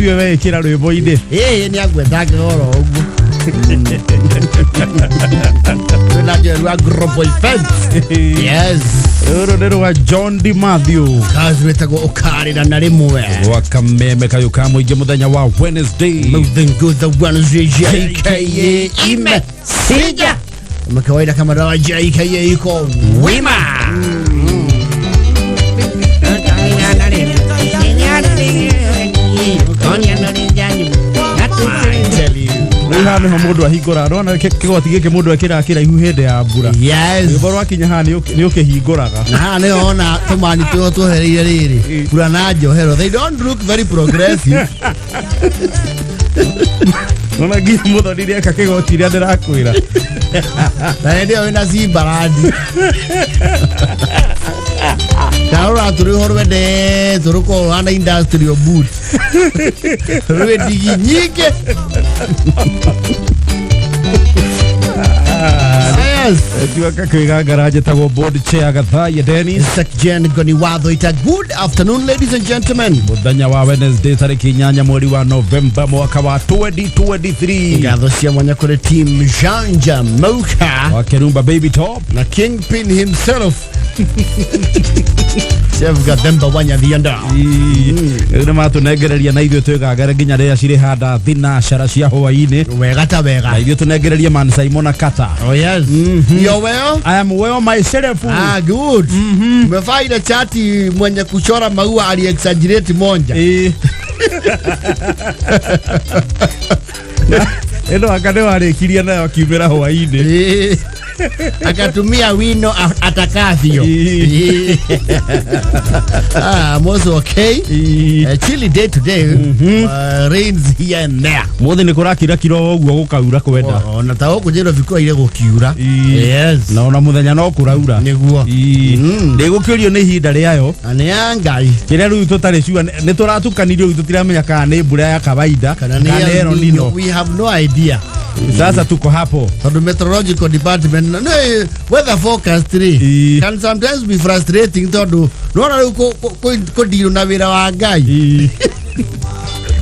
Tiwe weĩkĩra rwĩmbo-inĩ. Ĩĩ, nĩ agwetangĩra oro ũguo twĩna njeru wa Global Events. Yes. Rũrũ nĩ rwa John D. Matthew. Kazi wĩtagwo ũkarĩra na rĩmwe. Gwa kameme kayũ ka mũingĩ mũthenya wa Wednesday. Moving good the Wednesday JKA ime sija kama kawaida, kama dawa JKA iko wima. I tell you. Rĩu haha nĩho mũndũ ahingũra ndona kĩgoti gĩkĩ mũndũ ekĩraga kĩraihu hĩndĩ ya mbura. Yes. Rwĩmbo rwakinya haha nĩ ũkĩhingũraga. Na haha nĩho ona tũmani tũrĩa tuohereire rĩrĩ kura na njohero, they don't look very progressive. Nona nginya mũthoni nĩeka kĩgoti iria ndĩrakwĩra. Na hĩndĩ ĩyo wĩna cimbarandi ndarora tũrĩho rwendetwo rũkorwo rũhana industrial boot rwĩ ndigi nyingĩ. Yes. Tuaka kwĩgangara njĩtagwo board chair Gathaiya Dennis. Jen Goni Watho ita. Good afternoon, ladies and gentlemen. Mũthenya wa Wednesday tarĩki 8 mweri wa Novemba mwaka wa 2023. Ngatho cia mwanya kũrĩ team Janja Moka wa Kerumba Baby Top na Kingpin himself Chef Gathemba Wanyathianda. Rĩu nĩ matũnengereria na ithuĩ twĩgangare nginya rĩrĩa cirĩ handa thinacara cia hwaĩ-inĩ. Wega ta Na wega. ithuĩ tũnengererie Man Simon na Kata. Oh yes. You're well? I am well myself. Ah, good. Umevaa ile chati mwenye kuchora maua aliexaggerate monja. Ĩĩ. Ĩno anga nĩ warĩkirie nayo akiumĩra hwaĩ-inĩ. Eh. Akatumia wino atakavyo. Ĩĩ. Eh. Ah, I'm also okay. Ĩĩ. Chilly day today. Rains here and there. Mũthĩ nĩ kũrakira kiro ũguo gũkaura kwenda. Ona ta gũkũ Nairobi kũraire gũkiura. Ĩĩ. Yes. Na ona mũthenya no kũraura. Nĩguo. Ĩĩ. Ndĩgũkĩũrio nĩ ihinda rĩayo. Na nĩ ya Ngai. Kĩrĩa rĩu tũtarĩ sure nĩ tũratukanirio rĩu tũtiramenya kana nĩ mbura ya kawaida Kana nĩ kana El El Nino. Nino. We have no idea. Sasa tuko hapo. Tondũ meteorological department no, weather forecast rĩ Ĩĩ. can sometimes be frustrating tondũ nona rĩu kũndirwo na wĩra wa Ngai. Ĩĩ.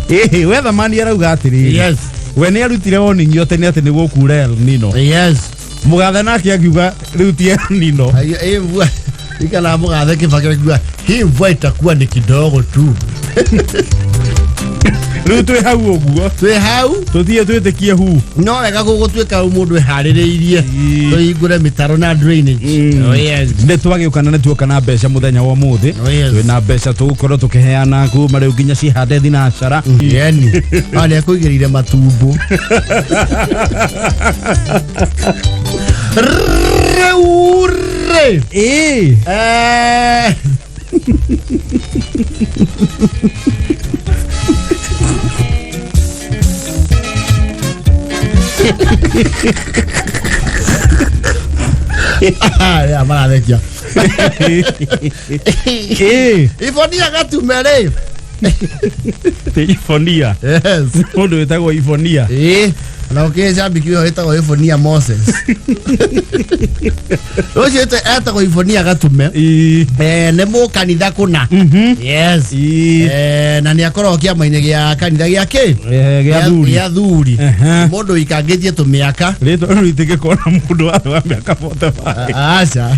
Ĩhĩ, weatherman arauga atĩrĩrĩ. Yes. We nĩ arutire warning yote nĩ atĩ nĩ gũkura El Nino. Yes. Mũgathe nake akiuga rĩu ti El Nino. Hii mvua ikana mũgathe Kibaki akiuga hii mvua itakuwa ni kidogo tu. Rĩu twĩ hau ũguo. Twĩ hau. Tũthiĩ twĩtĩkie hu. No wega gũgũtuĩka mũndũ eharĩrĩirie Ĩĩ. tũhingũre mĩtaro na drainage. Oh yes. Nĩ twagĩũka na nĩ tuoka na mbeca mũthenya wa ũmũthĩ. Oh yes. Twĩna mbeca tũgũkorwo tũkĩheana kuma rĩu nginya cihande thinacara. Yani arĩa kũigĩrĩire matumbo rĩu rĩ. Ĩĩ. Eh, Arĩa marathekia. Ĩĩ. Ibonia gatume rĩ. Ti Ibonia. Yes. Mũndũ wĩtagwo Ibonia. Ĩĩ. Na ũkĩrĩ cambiki ũyũ wĩtagwo Ibonia Moses. Ũcio etagwo Ibonia Gatume. Ĩĩ. Eh, nĩ mũkanitha kũna. Yes. Ĩĩ. Eh, na nĩ akoragwo kĩama-inĩ gĩa kanitha gĩa kĩ? Eh, gĩa thuri. Gĩa thuri. Ehe. Mũndũ ũikangĩtie tũmĩaka. Rĩtwa rĩu rĩtingĩkorwo na mũndũ wa mĩaka 45. Aca.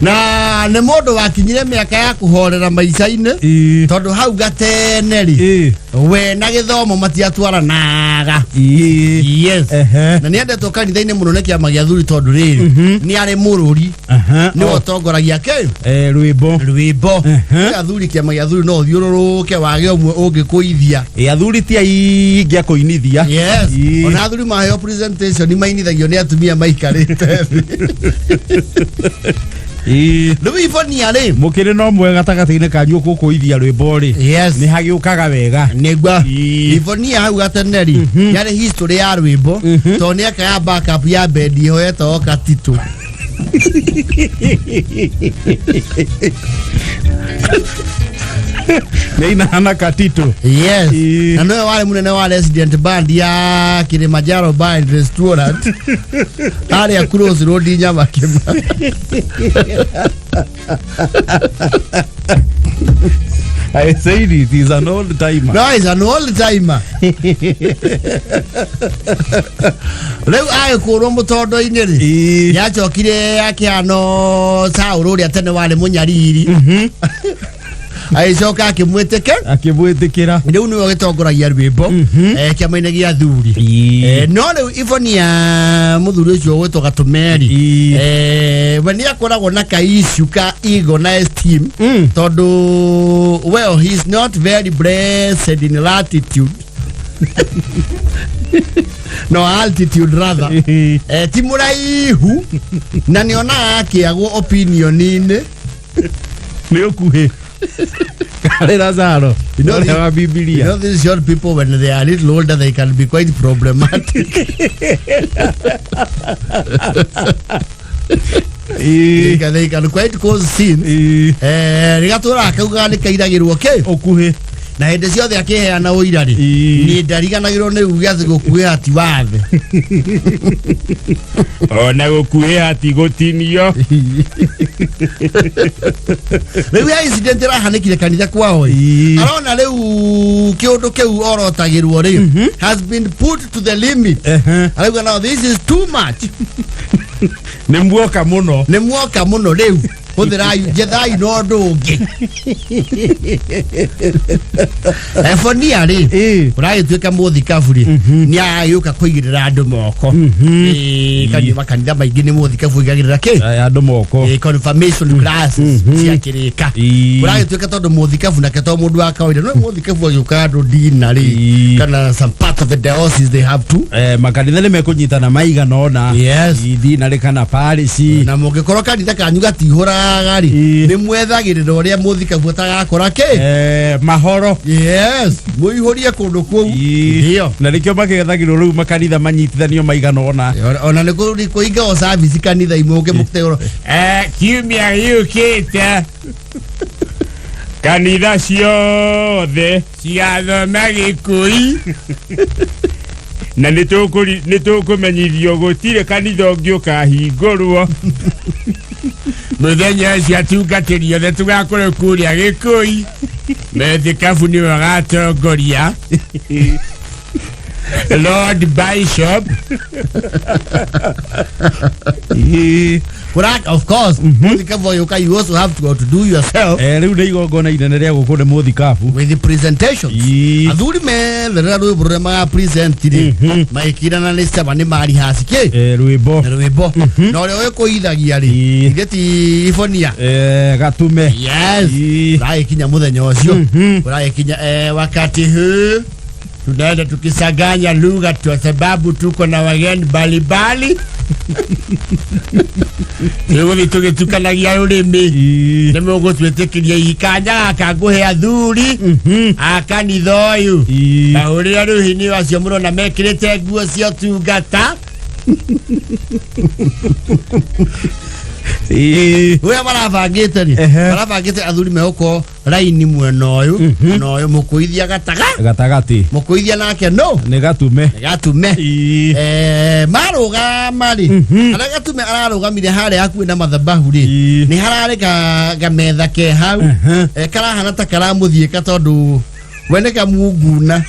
Na nĩ mũndũ wakinyire mĩaka ya kũhorera maica-inĩ. Ĩĩ. Tondũ hau gatene rĩ Ĩĩ. we na gĩthomo matiatwaranaga. Ĩĩ. Yes. Ehe. Na nĩ endetwo kanitha-inĩ mũno nĩ kĩama gĩa thuri tondũ rĩrĩ nĩ arĩ mũrũri Aha. nĩwe ũtongoragia kĩ Eh, rwĩmbo. rwĩmbo. Ehe. Nĩ athuri kĩama gĩa thuri no ũthiũrũrũke wage ũmwe ũngĩkũithia. Ĩ, athuri ti aingĩ a kũinithia. Yes. Ĩĩ. Ona athuri maheo presentation mainithagio nĩ atumia maikarĩte thĩ. Ĩĩ. Rĩu Ibonia rĩ. Mũkĩrĩ no mwe gatagatĩ-inĩ kanyu ũkũkũithia rwĩmbo rĩ. Yes. Nĩ hagĩũkaga wega. Nĩguo. Ĩĩ. Ibonia hau gatene rĩ yarĩ history ya rwĩmbo tondũ nĩ eka ya backup ya bendi ĩho yetagwo Katitũ. Nĩ inahana Katitũ. Yes. Ĩĩ. Na nĩwe warĩ mũnene wa resident band ya Kilimanjaro Bar and Restaurant harĩa Cross Road Nyamakima. I said it is an old timer. No, is an old timer. Rĩu agĩkũrwo mũtondo-inĩ rĩ, nĩacokire akĩhano Saũlũ ũrĩa tene warĩ mũnyariri, agĩcoka akĩmwĩtĩke Akĩmwĩtĩkĩra. Rĩu nĩwe ũgĩtongoragia rwĩmbo kĩama-inĩ gĩa athuri. No rĩu iboni ya mũthuri ũcio ũgwĩtwo Gatũmeri, we nĩ akoragwo na ka issue ka ego na esteem, tondũ well, he is not very blessed in latitude, no altitude rather. Ti mũraihu na nĩonaga akĩagwo opinion-inĩ. Nĩ ũkuhĩ karĩ Lazaro ũrĩa wa You Bibilia. know, these short people, when they are a little older, they can be quite problematic. They can quite cause scenes. Rĩgatũra akaugaga nĩ kairagĩrwo kĩ Ũkuhĩ. Na hĩndĩ ciothe akĩheana ũira rĩ, niĩ ndariganagĩrwo nĩ uge atĩ gũkuhĩha ti wathe. Ona gũkuhĩha ti gũtinio. Rĩu ya incident ĩrahanĩkire kanitha kwao ĩ, arona rĩu kĩũndũ kĩu orotagĩrwo rĩ has been put to the limit. Arauga, "Now this is too much." Nĩ muoka mũno. Nĩ muoka mũno, rĩu hũthĩrai, njethai na ũndũ ũngĩ. Ebonia rĩ, ũragĩtuĩka mũthikabu rĩ, nĩ agĩũka kũigĩrĩra andũ moko. Makanitha maingĩ nĩ mũthikabu ũigagĩrĩra kĩ? Andũ moko. Confirmation classes ciakĩrĩka. Ũragĩtuĩka tondũ mũthikabu nake to mũndũ wa kawaida, no mũthikabu agĩũka andũ dina rĩ, kana some part of the diocese, they have to Makanitha nĩ mekũnyitana maigana ũna. Ithinarĩ kana parish. Na mũngĩkorwo kanitha kanyu gatihũraga rĩ, nĩ mwethagĩrĩra ũrĩa mũthikabu atagakora kĩ. Mahoro. Yes, mũihũrie kũndũ kũu. Ndio. Na nĩkĩo makĩgethagĩrwo rĩu makanitha manyitithanio maigana ũna. Ona nĩ kũingagwo service kanitha imwe ũngĩmũteũro. Kiumia gĩũkĩte kanitha ciothe cigathoma Gĩkũi na nĩ tũkũmenyithio gũtirĩ kanitha ũngĩ ũkahingũrwo mũthenya ũcio. Atungatĩri othe tũgakorwo kũrĩa Gĩkũi, methikabu nĩwe agatongoria, Lord Bishop. Of course, mũthikabu agĩũka, you also have to outdo yourself. Rĩu nĩ igongona inene rĩa gũkũ nĩ mũthikabu. With the presentations. Athuri metherera rwĩmbo rũrĩa maga present rĩ, magĩkirana nĩ caba nĩ marihasi kĩ. Rwĩmbo. Na rwĩmbo na ũrĩa ũkũithagia rĩ, ithe ti ibonia. Gatume. Yes. Ũragĩkinya mũthenya ũcio, ũragĩkinya wakati huu tunaenda tukisaganya lugha kwa sababu tuko na wageni mbalimbali, tũgũthiĩ tũgĩtukanagia rũrĩmĩ. Nĩ mũgũtwĩtĩkĩria ikanya gaka ngũhe athuri a kanitha ũyũ mahũrĩre rũhĩ nĩ acio mũrona mekĩrĩte nguo cia ũtungata. Ũrĩa marabangĩte rĩ, marabangĩte athuri megũkorwo raini mwena ũyũ na ũyũ, mũkũithia gataga Gatagatĩ. Mũkũithia nake no Nĩ Gatume. Nĩ Gatume. Marũgama rĩ, harĩa Gatume ararũgamire harĩa hakuhĩ na mathabahu rĩ, nĩ hararĩ gametha ke hau. Karahana ta karamũthiĩka tondũ we nĩ kamunguna.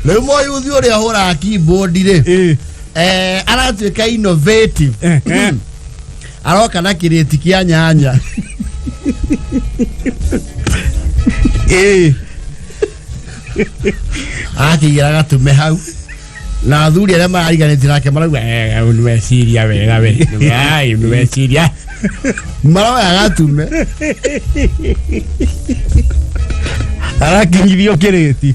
Rĩu moyuthi ũrĩa ũhũraga keyboard rĩ, aratuĩka innovative, aroka na kĩrĩti kĩa nyanya. Akĩigĩra Gatume hau na athuri arĩa marariganĩtie nake marauga, Nĩweciria wega we. Ai, nĩweciria. Maroya Gatume. Arakinyithio kĩrĩti.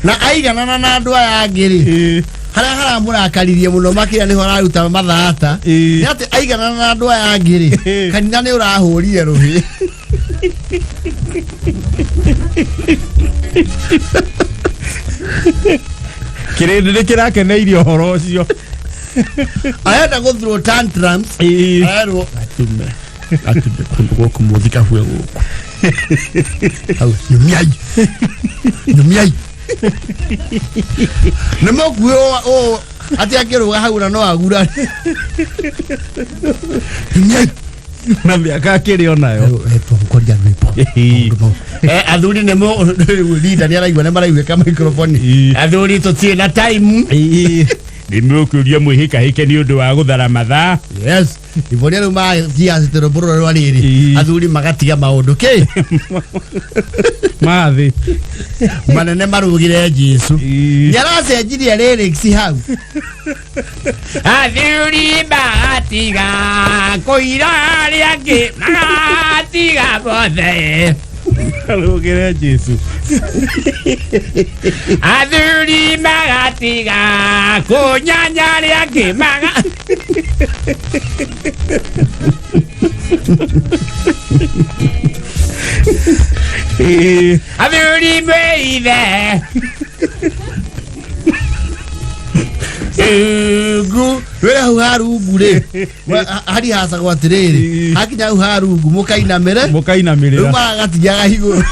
Na aiganana na andũ aya angĩ rĩ, harĩa haramũrakaririe mũno makĩria nĩho araruta mathata, nĩ atĩ aiganana na andũ aya angĩ rĩ, kanitha nĩ ũrahũrire rũhĩ. Kĩrĩndĩ nĩ kĩrakeneirie ũhoro ũcio. Arenda gũ throw tantrums, arerwo, "Gatume, Gatume, kũndũ gũkũ mũthikabue gũkũ hau, nyumiai, nyumiai, nĩ mũkuĩ ũ Atĩ akĩrũga hau na no agurare. Hinyai. Na mĩaka akĩrĩ onayo. Tongoria rwĩmbo. Athuri nĩ mo leader nĩ araigua nĩ maraiguĩka microphone. Athuri tũtirĩ na time. Nĩ mũkũria mwĩhĩkahĩke nĩ ũndũ wa gũthara mathaa. Yes. Ivonia rĩu mathiacĩte rwĩmbo rũrĩa rwa rĩrĩ. Athuri magatiga maũndũ kĩ Mathĩ. Manene marugire Jesu. Nĩ aracenjirie lyrics hau. Athuri magatiga kũira arĩa angĩ magatiga bothe. Arugire Jesu. Athuri magatiga kũnyanya arĩa angĩ maga. Athuri mwĩithe. Rungu wĩra hau ha rungu rĩ hari hacagwo atĩrĩrĩ hakinya hau ha rungu mũkainamĩre rĩu Mũkainamĩrĩra. Maragatigaga igũrũ.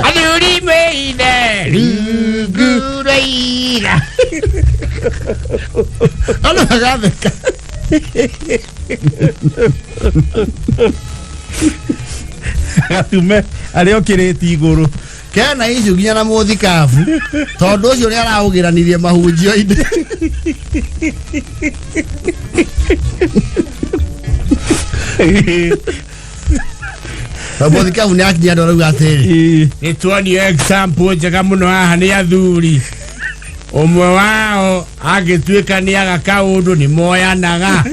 Athuri mwĩithe. Rungu rwaira. Andũ magatheka. Gatume arĩa okĩrĩtie igũrũ. Kena icu nginya na mũthikabu tondũ ũcio nĩ araũgĩranirie mahunjio-inĩ. Mũthikabu nĩ akinya andũ arauga atĩrĩ Nĩ tuonio example njega mũno haha nĩ athuri. Ũmwe wao angĩtuĩka nĩ aga kaũndũ nĩ moyanaga.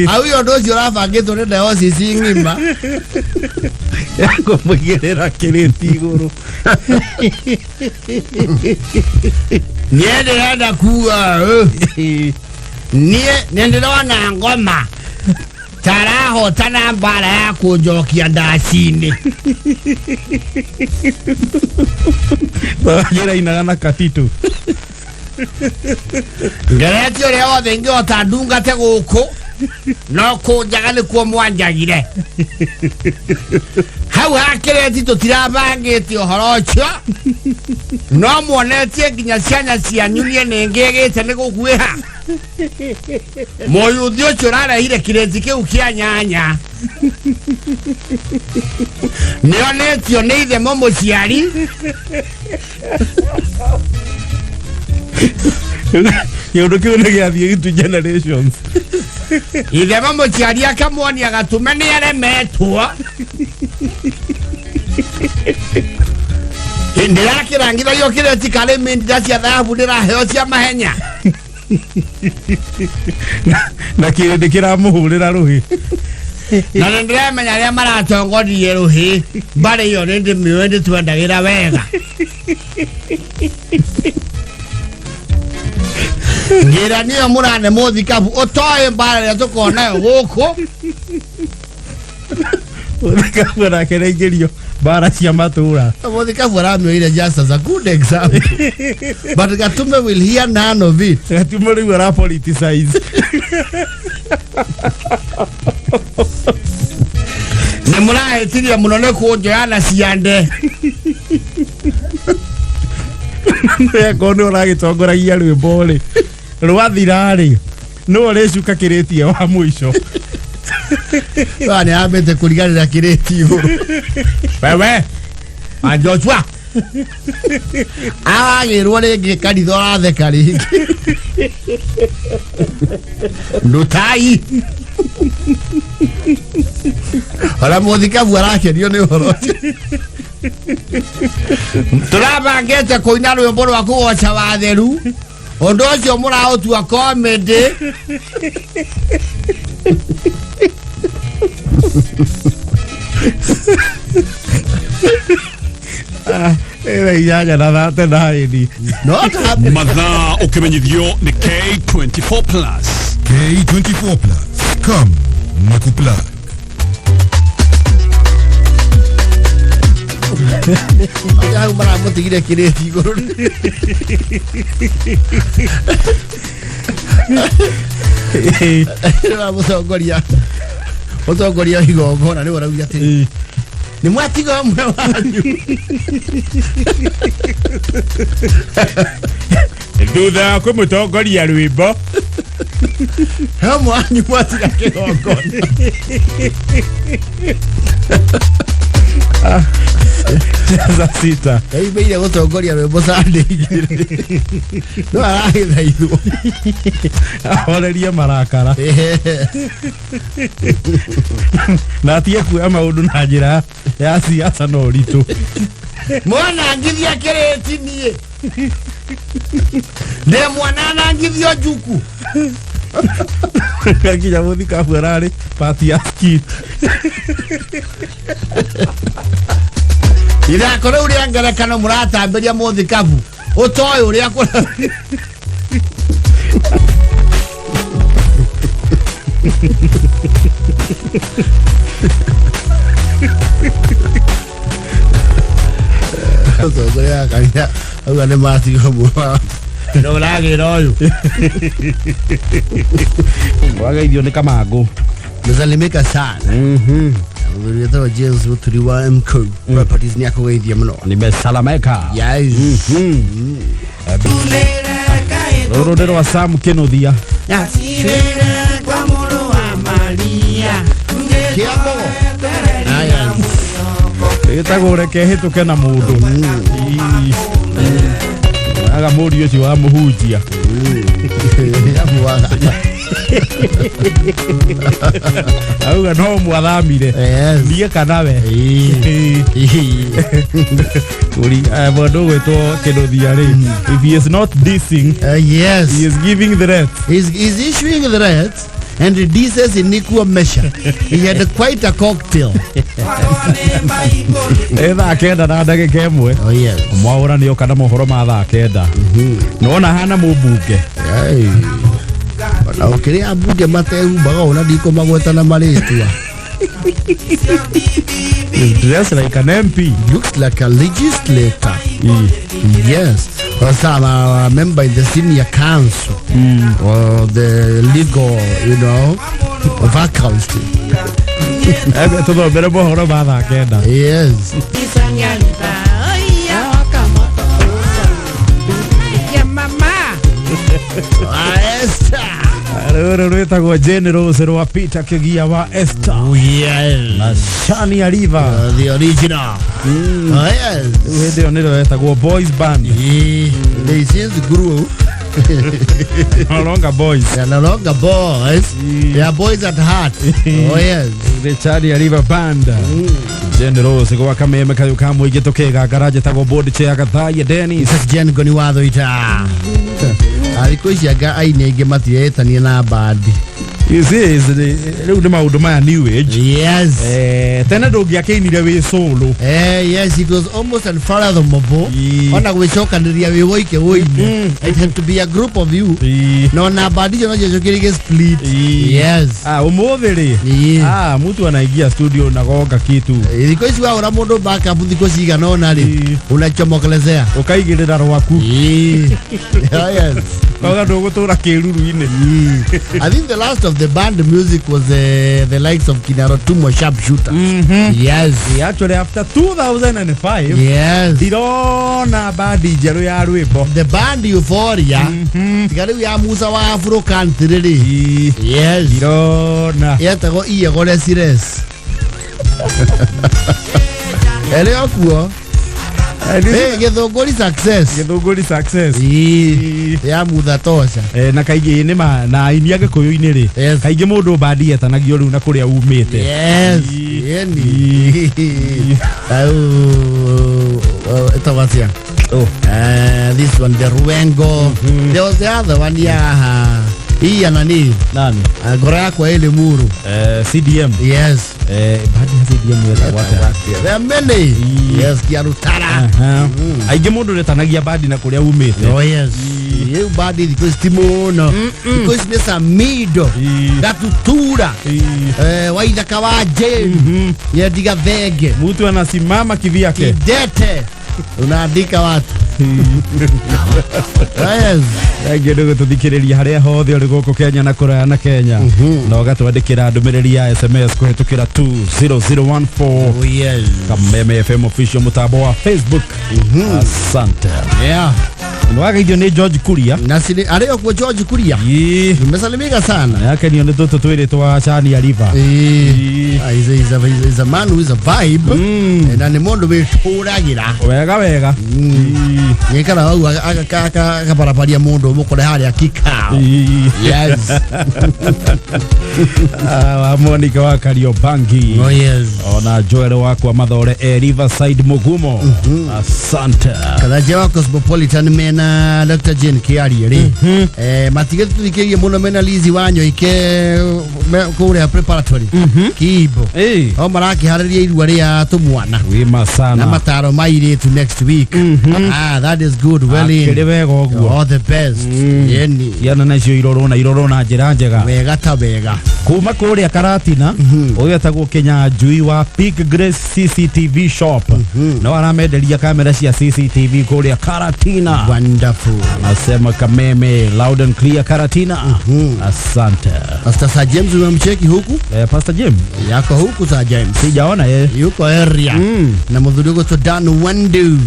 Hau ũyũ ũndũ ũcio ũrabangĩtwo nĩ diocese ng'ima. Ya kũmũigĩrĩra kĩrĩti igũrũ. Niĩ ndĩrenda kuga niĩ nĩ ndĩrona ngoma tarahotana mbara ya kũnjokia ndaci-inĩ. Njĩra na katitũ. Ngeretie ũrĩa wothe ingĩhota ndungate gũkũ no kũnjaga nĩkuo mwanjagire hau hakĩrĩti tũtirabangĩte ũhoro ũcio no muonetie nginya ciana cianyu niĩ nĩ ngĩgĩte nĩ gũkuĩha mũyuthi ũcio ũrarehire kĩrĩti kĩu kĩa nyanya nĩonetio nĩ ithe mũmũciari. Kĩũndũ kĩu nĩ gĩathiĩ gitu generations. Ithe mũmũciari akamwonia gatume nĩ aremetwo ndĩrakĩrangithagio kĩrĩti karĩ mindira cia thahabu ndĩraheo cia mahenya. Na kĩrĩndĩ kĩramũhũrĩra rũhĩ. Na nĩ ndĩramenya arĩa maratongoririe rũhĩ mbarĩ ĩyo nĩ ndĩmĩũĩ ndĩtwendagĩra wega ngĩra nĩyo mũrane mũthikabu ũtoĩ mbara ĩrĩa tũkorwo nayo gũkũ. Mũthikabu nake nĩaingĩrio mbara cia matũra. Mũthikabu aramĩoire just as a good example, but Gatume will hear none of it. Gatume rĩu ara politicize. Nĩ mũrahĩtirie mũno nĩ kũnjoya na ciande. Akorwo nĩ ũragĩtongoragia rwĩmbo rĩ rwathira rĩ nĩ ũrĩcuka kĩrĩtie wa mũico. Wa nĩ ambĩte kũriganĩra kĩrĩti igũrũ. Wewe wa Joshua Aragĩrwo rĩngĩ kanitha ũratheka rĩngĩ ndutai. Ona mũthikabu arakenio nĩ ũhoro ũcio. Tũrabangĩte kũina rwĩmbo rwa kũgoca watheru ũndũ ũcio mũraũtua comedy. Ĩna 8:39. No ta Mathaa ũkĩmenyithio nĩ K24 Plus. K24 Plus. Come, Nikuplug. Hau maramũtigire kĩrĩti igũrũ. Mũtongoria mũtongoria wa igongona nĩwe ũrauga atĩ Nĩ mwatiga ũmwe wanyu. Thutha wa kũmũtongoria rwĩmbo. He ũmwe wanyu mwatiga kĩgongona. Cheza sita. Yaimĩire gũtongoria rwĩmbo Sunday igĩrĩ. No aragĩthaithwo. Ahorerie marakara. Na atige kuoya maũndũ na njĩra ya siasa na ũritũ. Mwanangithia kĩrĩti niĩ. Ndĩ mwana anangithio njuku. Nginya mũthikabu ararĩ pati ya skit. Ithako rĩu rĩa ngerekano mũratambĩria mũthikabu ũtoĩ ũrĩa kũra. Mũtongoria wa kanitha auga nĩ matiga ũmwe wao. No ũragĩra ũyũ. Wageithio nĩ Kamangũ. Mesalimika sana. Mũthuri wĩtagwo James Mũturi wa MK Properties nĩ akũgeithia mũno. Nimesalameka. Yes. Rũrũ nĩ rwa Sam Kĩnuthia. Kĩambogo. Aya. Ĩtagwo reke hĩtũke na mũndũ. Ii. Aga mũriũ ũcio wa mũhunjia. Yamuaga. Auga no mwathamire. Yes. Niĩ kana we. Ii. Uri mũndũ ũgwĩtwo Kĩnuthia rĩ. If he is not dissing, Yes. he is giving threat. He's issuing threats and reduces in equal measure. He had quite a cocktail. Ĩ thaa kenda na ndagĩka ĩmwe. Oh, yes. Mwaũra nĩ oka na mohoro ma thaa kenda. Nĩwona hana mũmbunge. Hey. Ona ũkĩrĩ ambunge matehumbaga ũna ndikũmagweta na marĩtwa. He dressed like an MP. Looks like a legislator. Ii. Yes. Or some member in the senior council or the legal, you know, faculty. Tũthomere mohoro ma thaa kenda. Yes. Ah, Esther. Rũrũ rwĩtagwo Jane Rose rwa Peter Kĩgia wa Esther. Oh, yes. Na Shani Ariva. The original. Oh, yes. Rĩu hĩndĩ ĩyo nĩrĩo etagwo Boys Band. Yeah, they since grew. No longer boys. They are no longer boys. They are boys at heart. Oh, yes. The Shani Ariva Band. Jane Rose gwa kameme kayũ ka mũingĩ tũkĩgangara njĩtagwo board chair Gathaiya Dennis. Jen Goni watho ita. Thikũ ici anga aini aingĩ matiretania na bandi. You see, is rĩu nĩ maũndũ maya new age. Yes. Tene ndũngĩakĩinire wĩ solo. Yes, it was almost unfathomable. Ii. Ona gwĩcokanĩria wĩ woike woine. It had to be a group of you. Ii. No na bandi icio no ciacokire split. Ii. Yes. Ah, ũmũthĩ rĩ. Ii. Ah, mtu anaingia studio na gonga kitu. Thikũ ici wahũra mũndũ backup thikũ cigana ũna rĩ Ii. unachomokelezea. Ũkaigĩrĩra rwaku. Ii. Oh, yes. Kauga ndũgũtũra kĩruru-inĩ. I think the last of the band music was the likes of Kinarotumo Sharpshooter. Yes. Yeah, actually after 2005 Yes. ndirona bandi njerũ ya rwĩmbo. The band Euphoria. Tiga rĩu ya Musa wa Afro Country rĩ. Ii. Yes. Ndirona. Yetagwo Iyegore Sires. Ĩrĩ o kuo. Gĩthũngũri success. Gĩthũngũri success. Ii. Ya Mutha Tosha. Na kaingĩ nĩ ma na aini a gĩkũyũ-inĩ rĩ Yes. kaingĩ mũndũ bandi etanagio rĩu na kũrĩa umĩte. Yes. Yeni. Au ĩtagwo atĩa? Oh. This one, the Ruengo. There was the other one, yeah. Hii ya nani? Nani? Ngoro yakwa ĩlĩ muru. CDM. Yes. Bandi ya CDM yetagwo atĩa? There are many. Yes, Kiarutara. Aha. Aingĩ mũndũ retanagia bandi na kũrĩa umĩte. Oh yes. Rĩu bandi thikũ ici ti mũno. Thikũ ici nĩ Samido. Ii. Gatutura. Ii. Waithaka wa Jane. Nyendiga Thenge. Mtu anasimama kivyake. Kidete. Unaandika watu. Yes. Thengiũ nĩ gũtũthikĩrĩria harĩa hothe ũrĩ gũkũ Kenya na kũraya na Kenya na ũgatwandĩkĩra ndũmĩrĩri ya SMS kũhĩtũkĩra 20014. Oh yes. Kameme FM official mũtambo wa Facebook. Asante. Yeah. Nĩwageithio nĩ George Kuria. Na sini arĩ okuo George Kuria. Ĩĩ. Nimesalimika sana. Yakenio nĩ tũtũ twĩrĩ twa Chania River. Eh. Ah, he's a man who is a vibe. Na nĩ mũndũ wĩtũragira. Wega wega. Ĩĩ. Gĩkara hau akabarabaria mũndũ ũmũkore harĩa kikao. Ĩĩ. Yes. Ah, wa Monica wa Kariobangi. Oh yes. Ona Joel wakwa Mathore e Riverside Mugumo. Asante. Kathanjia wa Cosmopolitan mena Dr. Jane Kiarie rĩ, matigĩtũthikĩrie mũno mena Lizi Wanyoike kũrĩa preparatory Kiimbo. Ĩĩ. O marakĩharĩria irua rĩa tũmwana Wima na sana. mataro ma airĩtu next week. Ah, that is good. Well in. Akĩrĩ wega ũguo. All the best. Yeni. Ciana nacio irorwo na irorwo na njĩra njega. Wega ta wega. Kuma kũrĩa Karatina ũyũ etagwo Kĩnyanjui wa Peak Grace CCTV shop no aramenderia kamera cia CCTV kũrĩa Karatina. Wonderful. Anasema Kameme loud and clear Karatina. Asante. Pastor Sir James umemcheki huku? Pastor Jim Yako huku Sir James. sijaona ye. Yuko area. Na mũthuri ũgwĩtwo Dan Wandu.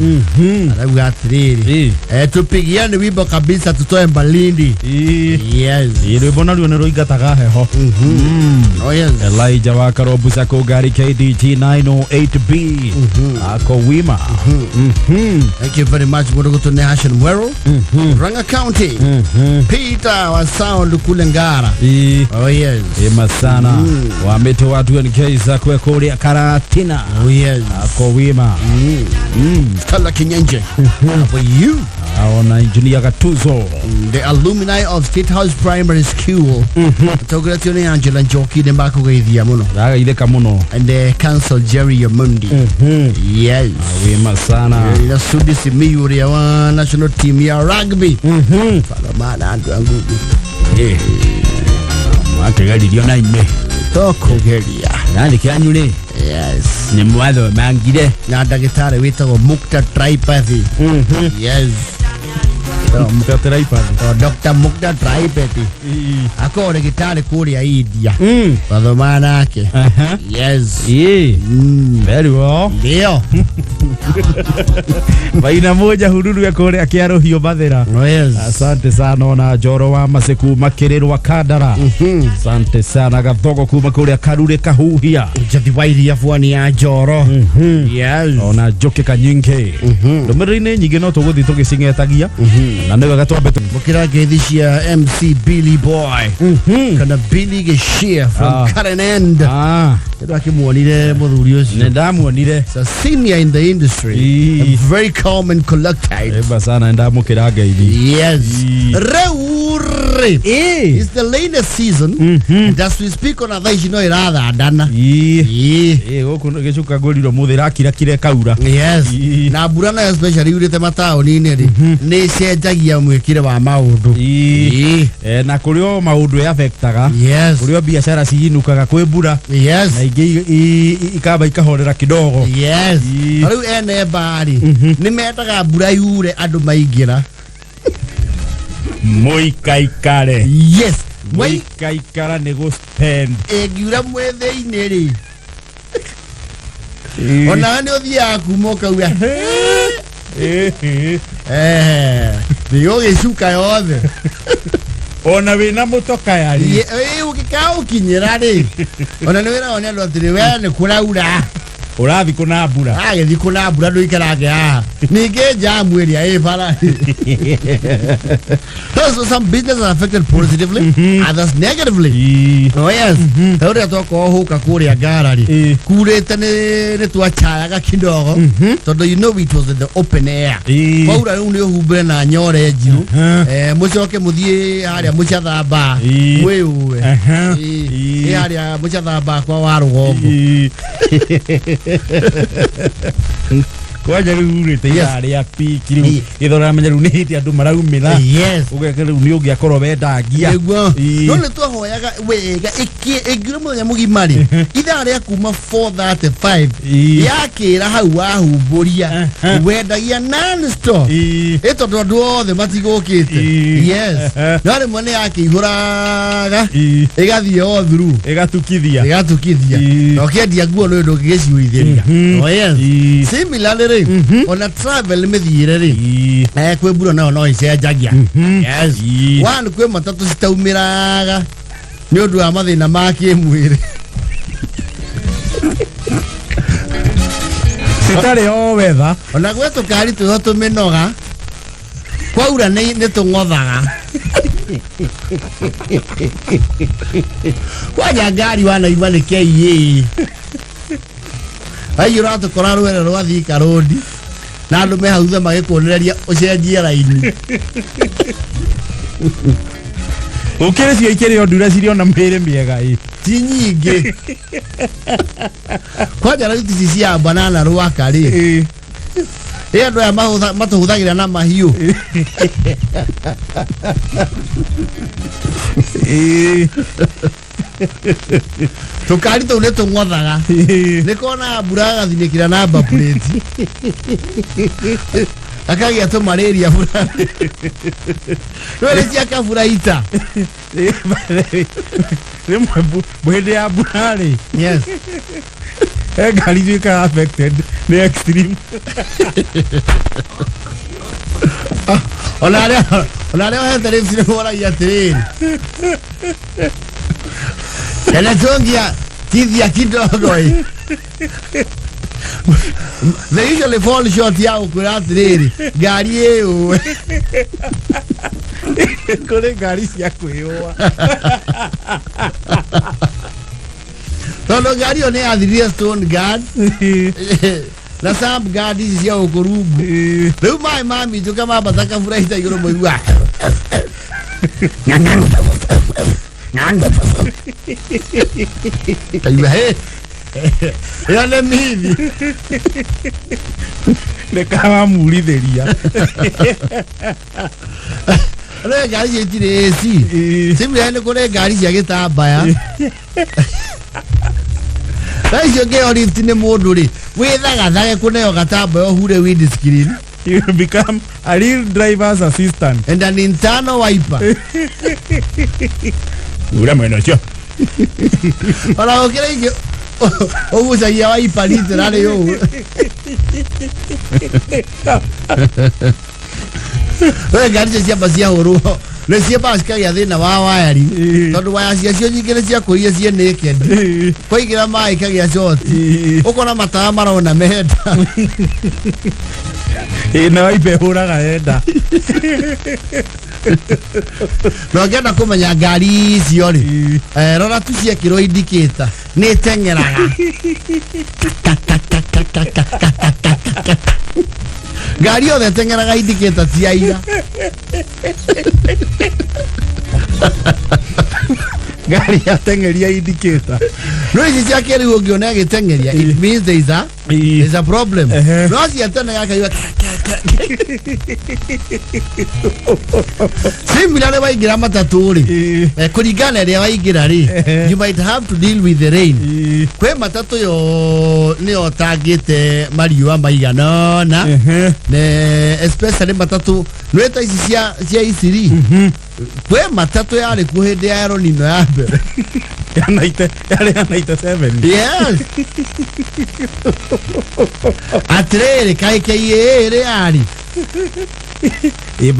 Arauga atĩrĩrĩ. Ĩĩ. Tupigiane wimbo kabisa tutoe mbalindi. Ĩĩ. Yes. Ĩĩ, rwĩmbo naruo nĩ rũingataga heho. Oh yes. Elijah wa Karobusa Kũngari KDG 908B ako wima. Thank you very much mũndũ ũgwĩtwo Nehashan Mwero. Ranga County. Peter wa Sound kule Ngara. Ĩĩ. Oh yes. Ĩma sana wa mĩtĩ wa 2NK zakwe kũrĩa Karatina Oh yes. ako wima. Stella Kinyenje. For you. Aona engineer Gatuzo. The alumni of State House Primary School. Tongoretio nĩ Angela Njoki nĩ makũgeithia mũno. Ndagaithĩka mũno. And the council Jerry Omondi. Yes. Wima sana. Na Sudi Simiyu ũrĩa wa national team ya rugby. Faromana andũ a Ngugi. Mwakĩgeririo na inyuĩ. Tũkũgeria. Nathĩ kĩanyu rĩ Yes. nĩ mwathomangire. Na ndagĩtarĩ wĩtagwo Mukta Tripathi. Yes. O Dr. Mukta Tripathi. Akorwo ndagĩtarĩ kũrĩa India. Twathoma nake. Yes. Ĩĩ. Very well. Ndio. Maina moja hururu ya kũrĩa kĩarũhiũ Mathĩra. Oh, yes. Asante sana ona Njoro wa Mase kuma Kĩrĩrwa Kandara. Asante sana Gathogo kuma kũrĩa Karure Kahuhia. Njathi wa iria bwani ya Njoro. Yes. Ona Njũkĩ Kanyingĩ. Ndũmĩrĩri-inĩ nyingĩ no tũgũthiĩ tũgĩcing'etagia na nĩ wega twambe Mũkĩra ngeithi cia MC Billy Boy. Kana Billy Geshia from Karen End. Nĩ akĩmuonire mũthuri Nĩ ũcio. ndamuonire. He's a senior in the industry. Ii. And very calm and collected. Ĩmba sana nĩ ndamũkĩra ngeithi. Yes. Ii. Rĩu rĩ. Ĩĩ. It's the rainy season. And as we speak ona thaa ici no ĩrathandana. Ĩĩ. Ĩĩ. Ĩĩ gũkũ gĩcuka ngũrirwo mũthĩ ĩrakirakire ĩkaura. Yes. Ii. Na mbura nayo especially yurĩte mataũni-inĩ rĩ, nĩ ĩcenjagia mwĩkĩre wa maũndũ. Ĩĩ. Ĩĩ. Na kũrĩ o maũndũ ĩafektaga. Yes. Kũrĩ o biacara ciinũkaga kwĩ mbura Yes. na ingĩ ikamba ikahorera kidogo. Yes. Ii. Ta rĩu ene mbari nĩ mendaga mbura yure andũ maingĩra. Mũikaikare. Yes. Mwai Mũikaikara nĩ gũ spend. ĩngiura mwĩ thĩinĩ rĩ, onawe nĩ ũthiaga kuma ũkauga nĩ ũgĩcuka yothe. Ona wĩna mũtoka rĩ. Ũngĩkaũkinyĩra rĩ, ona nĩ wĩragwo nĩ andũ atĩrĩ we nĩ kũraura. Ũrathiĩ kũna mbura. Agĩthiĩ kũna mbura ndũikarange haha. Ningĩ njamu ĩrĩa ĩ bara. So some businesses are affected positively, others negatively. Ĩĩ. Oh yes. Ta ũrĩa twakorwo hũka kũrĩa Ngara rĩ, Ĩĩ. kurĩte nĩ twacayaga kidogo tondũ you know it was in the open air. Ĩĩ. Kwaura rĩu nĩ ũhumbĩre na nyore njirũ. Mũcoke mũthiĩ harĩa mũcathamba Ĩĩ. mwĩũe. Ĩĩ. Ĩ harĩa mũcathamba kwa wa rũgongo. Ĩĩ. Kwanja rĩu rĩ ta ithaa rĩa piki rĩu Ii. gĩtho ũramenya rĩu nĩ hĩndĩ andũ maraumĩra. Yes. Ũgeka rĩu nĩ ũngĩakorwo wendangia. Nĩguo. Ii. No nĩ twahoyaga wega ĩngiura mũthenya mũgima rĩ, ithaa rĩa kuma 4:35 Ii. yakĩra hau wahumbũria wendagia non stop. Ii. Ĩ tondũ andũ othe matigũkĩte. Ii. Yes. No rĩmwe nĩ yakĩihũraga Ii. ĩgathiĩ all through. Ĩgatukithia. Ĩgatukithia. Ii. Na ũkĩendia nguo nĩ ndũngĩgĩciũithĩria. Oh yes. Ii. Similarly rĩ, ona travel mĩthiĩre rĩ, Ii. kwĩ mbura nayo no ĩcenjagia. Yes. Ii. One, kwĩ matatũ citaumĩraga nĩ ũndũ wa mathĩna ma kĩmwĩrĩ. Citarĩ o wetha. Ona gwĩ tũkari twĩho tũmĩnoga kwaura nĩ tũng'othaga. Kwanja ngari wanaigua nĩ KA aiyũ ũratũkora rwere rwa Thika Road na andũ me hau thutha magĩkuonereria ũcenjie raini. Ũkĩrĩ cio ikĩrĩ o ndura cirĩ ona mĩĩrĩ mĩega ĩ. Ti nyingĩ. Kwanja rĩu ici cia banana rwaka rĩ, Ĩ. ĩ andũ aya matũhũthagĩra na mahiũ. Ĩ. Tũkari tũu nĩ tũng'othaga. Ĩ. Nĩ kona mbura agathinĩkĩra namba plate akagĩa tũmarĩria bura rwere cia kaburaita. Rĩmwe hĩndĩ ya mbura rĩ, Yes. he ngari ituĩkaga affected nĩ extreme. Ona arĩa ohete rĩu nĩ moragia atĩrĩrĩ, Enetongia tithia kidogo ĩ. They usually fall short ya gũkwĩra atĩrĩrĩ ngari ĩyũ. Kũrĩ ngari cia kwĩyũa. Tondũ ngari ĩyo nĩ yathirire stone guard na sump guard ici cia gũkũ rungu. Rĩu maĩ maminjũka mambata kaburaita igũrũ mũigua kaigua hĩ ĩyo nĩ mithi. Nĩ karamurithĩria. Rĩ ngari icio itirĩ AC. Similarly nĩ kũrĩ ngari cia gĩtambaya. Thaa icio ngĩheo lift nĩ mũndũ rĩ, wĩthagathage kũneo gatambaya ũhure windscreen. You become a real driver's assistant. And an internal wiper. Ura mwena ũcio. Ona gũkĩra ingĩ ũgucagia wiper literally ũũ. We ngari icio ciamba ciahũrwo nĩ ciambaga cikagĩa thĩna wa wiring, tondũ waya ciacio nyingĩ nĩ ciakũrire ciĩ naked, kwaingĩra maĩ ikagĩa short, ũkona matawa marona menda. Ĩ na waipe hũraga enda. Na ũngĩenda kũmenya ngari icio rĩ, rora tu ciekĩrwo indicator nĩ ĩteng'eraga. Ngari yothe ĩteng'eraga indicator ti ira. Ngari yateng'eria indicator. No ici cia kĩrĩu ũngĩona ĩgĩteng'eria, it means there is a problem. No cia tene gakaigua. Similarly waingĩra matatũ rĩ, kũringana na ĩrĩa waingĩra rĩ, you might have to deal with the rain. Kwĩ matatũ yo nĩyo tangĩte mariũa maigana ũna, ne especially matatũ nĩ ta ici cia Isiri. Kwĩ matatũ yarĩ kuo hĩndĩ ya El Nino ya mbere. Ya 90, yarĩ ya 97. Yes. Atĩrĩrĩ, kaĩ KAA ĩrĩ yarĩ Ĩ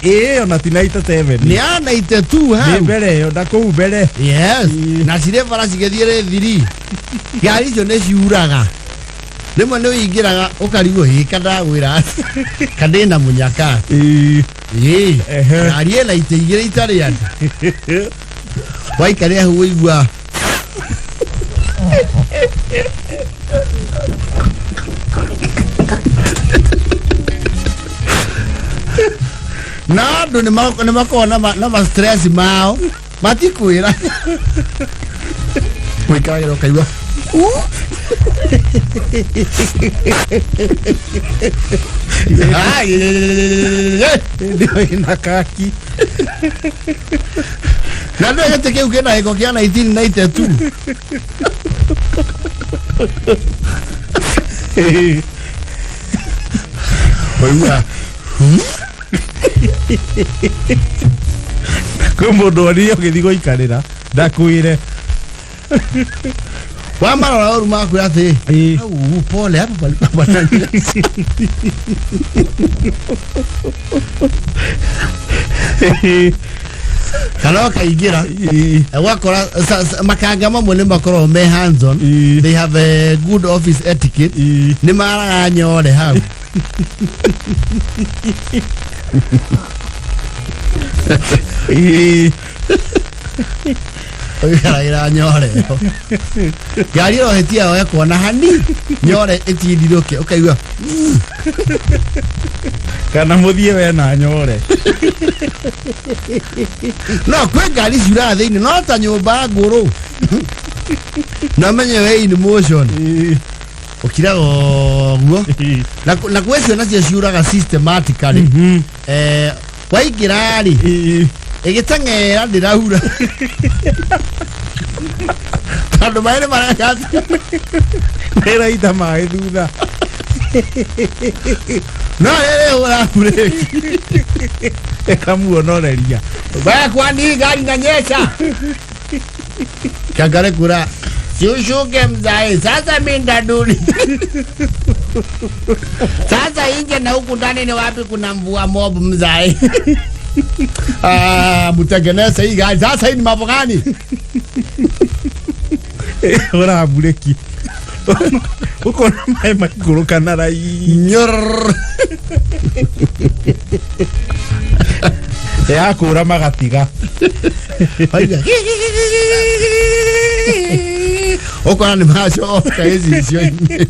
ĩ ona ti 97. Nĩ ya 92 Nĩ hau. Mbere ĩyo na kũu mbere. Yes. Na cirĩ bara cigĩthiĩ rĩthiri, ngari icio nĩ ciuraga. Rĩmwe nĩ ũingĩraga ũkarigwo hĩ kandagwĩra kandĩna mũnyaka. Ĩ. Ĩ ngari ĩna itĩ igĩrĩ itarĩ andũ, waikarĩra hau ũigua na andũ nĩ makoragwo na ma stress mao matikwĩra, wĩikaragĩra ũkaigua. Hĩndĩ ĩyo ĩna kaki. Na ndå gä tä kä u kä na gä ko kä a 1992. Waigua? Kwĩ mũndũ onire ũgĩthiĩ gũikarĩra ndakwĩre. Wamarora å ru makwä atä Ĩĩ. au pole hapo palikuwa pananyesha. Kana ũkaingĩra ũgakora makanga mamwe nĩ makoragwo me hands on. Ĩĩ. They have a good office etiquette. Ĩĩ. Nĩ maraga nyore hau. Ĩĩ. Ũikaragĩra nyore ĩyo, ngari ĩro hĩtia yoe kuona hani nyore ĩtindirũke, ũkaigua. Kana mũthiĩ we na nyore. No kwĩ ngari ciuraga thĩinĩ no ta nyũmba ngũrũ na menye we in motion. Ĩĩ. Ũkiraga ũguo. Ĩĩ. Na kwĩ cio nacio ciuraga systematically. Waingĩra rĩ, Ĩĩ. ĩgĩteng'era ndĩraura tondũ maĩ nĩ mareka atĩa? Nĩraita maĩ thutha. No rĩrĩ hũra breki. Ĩkamuonoreria. Wewe kwani gari inanyesha? Kangare kura. Si ushuke mzae. Sasa mimi ndaduli. Sasa nje na huku ndani ni wapi kuna mvua mob mzae? Ah, mutengeneze hii gari sasa. Hii ni mambo gani? Hũra mburĩki ũkona maĩ maikũrũka na rai. Nyorr. Yakũra magatiga. Waigua ũkona nĩ macoka gĩcicio-inĩ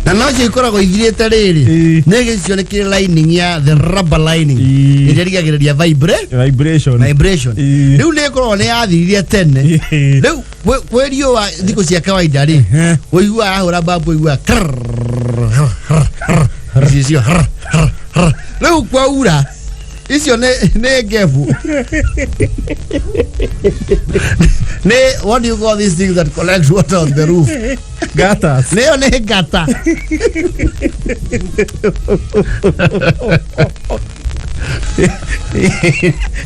na nocio ikoragwo ithirĩte rĩrĩ. Ĩĩ. Nĩ gĩcicio nĩ kĩrĩ lining ya the rubber lining Ĩĩ. ĩrĩa ĩrigagĩrĩria vibration. vibration. Ĩĩ. Rĩu nĩ ĩkoragwo nĩ yathirire tene. Ĩĩ. Rĩu kwĩ riũa thikũ cia kawaida rĩ, ũiguaga ahũra mbambu, ũiguaga gĩcicio. Rĩu kwaura icio nĩ ngebu, nĩ what do you call these things that collect water on the roof? Gutters. Nĩyo nĩ ngata.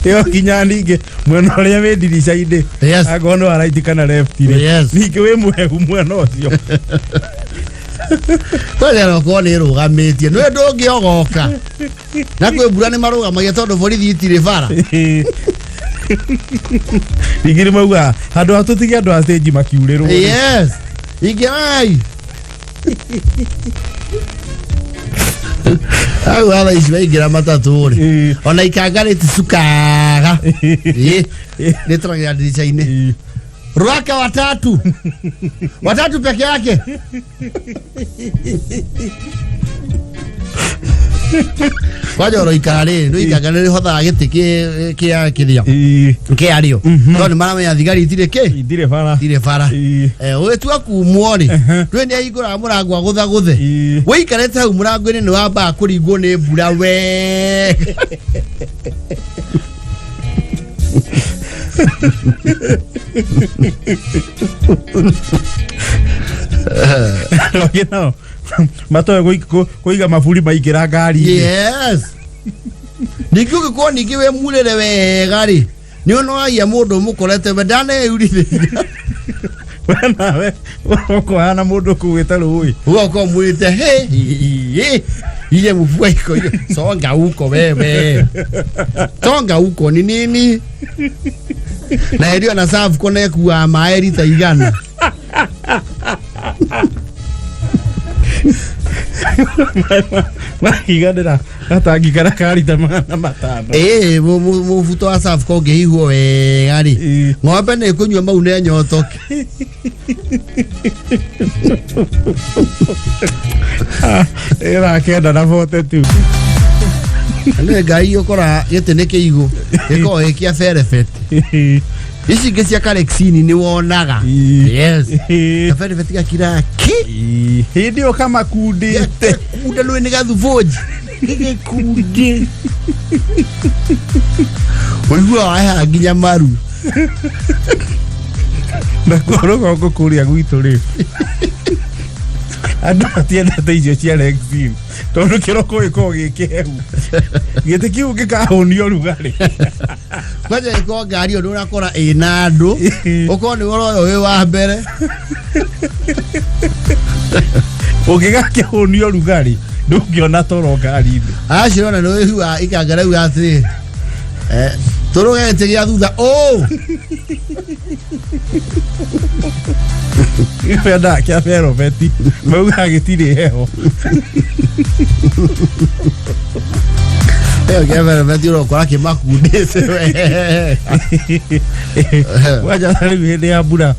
Ĩyo nginya ningĩ mwena ũrĩa wĩ ndirica-inĩ, angorwo nĩ wa right kana left rĩ, ningĩ wĩ mũhehu mwena ũcio. Kwendera ũkorwo nĩ ĩrũgamĩtie nĩwe ndũngĩogoka na kwĩ mbura nĩ marũgamagia tondũ borithi itirĩ bara. Ningĩ nĩ maugaga handũ ha tũtige andũ a stage makiurĩrwo rĩ. Yes, ingĩrai hau hatha ici waingĩra matatũ rĩ, ona ikanga rĩticukaga. Ĩ, rĩtoragĩra ndirica-inĩ. Rwaka watatu watatu peke yake. Kwanja ũroikara rĩ rĩ ikanga nĩ rĩhothaga gĩtĩ kĩa kĩrĩa kĩario tondũ nĩ maramenya thigari itirĩ kĩ. Itirĩ bara. Itirĩ bara. Ĩĩ. Ũgĩtua kumwo rĩ, ndũĩ nĩ ahingũraga mũrango agũthagũthe. Ĩĩ. Wĩikarĩte hau mũrango-inĩ nĩ wambaga kũringwo nĩ mbura wega. Andũ angĩ nao matoe kũiga maburi maingĩra ngari-inĩ. Yes, ningĩ ũngĩkorwo ningĩ wĩ murĩre wega rĩ, nĩ ũnoagia mũndũ ũmũkorete we ndaneyurithĩria. We nawe ũkũhana mũndũ kuĩte rũĩ. Ũgoka ũmwĩrĩte he he iye mvua iko hiyo, songa huko wewe, songa huko ni nini na ĩrio na serve kona ĩkuaga maĩ rita 100. Makiganĩra gatangi karĩa ka rita 500. Ĩĩ, mũbuto wa Safco ũngĩhihwo wega rĩ, Ĩĩ. ng'ombe nĩ ĩkũnyua mau nĩ nyotoke. Ĩra 9:42. Nĩ ngai ũkora gĩtĩ nĩ kĩigũ gĩkoragwo gĩ kĩa berebeti. Ici ingĩ cia Karexini nĩ wonaga. Yes. Kaberibeti gakira ki. Hĩndĩ ĩyo kamakundĩte. Kunda rwĩ nĩ gathubũnji. Gĩgĩkundi. Ũiguaga waheha nginya maru. Nakuo rũgongo kũrĩa gwitũ rĩ, andũ matiendete icio cia Rexin tondũ kĩroko gĩkoragwo gĩ kĩhehu, gĩtĩ kĩu gĩkahũnio rugarĩ. Kwanja ĩkorwo ngari ĩyo ndũrakora ĩna andũ, ũkorwo nĩ ũroyo wĩ wa mbere. Ũngĩgakĩhũnio rugarĩ ndũngĩona toro ngari-inĩ. Acio ona nĩ wĩiguaga ikanga rauga atĩrĩ, tũrũge gĩtĩ gĩa thutha ũ. Wendaga kĩa berobeti maugaga gĩtirĩ heho. Ĩyo kĩa berobeti ũrokora kĩmakundĩte we. Kwanja rĩu hĩndĩ ya mbura,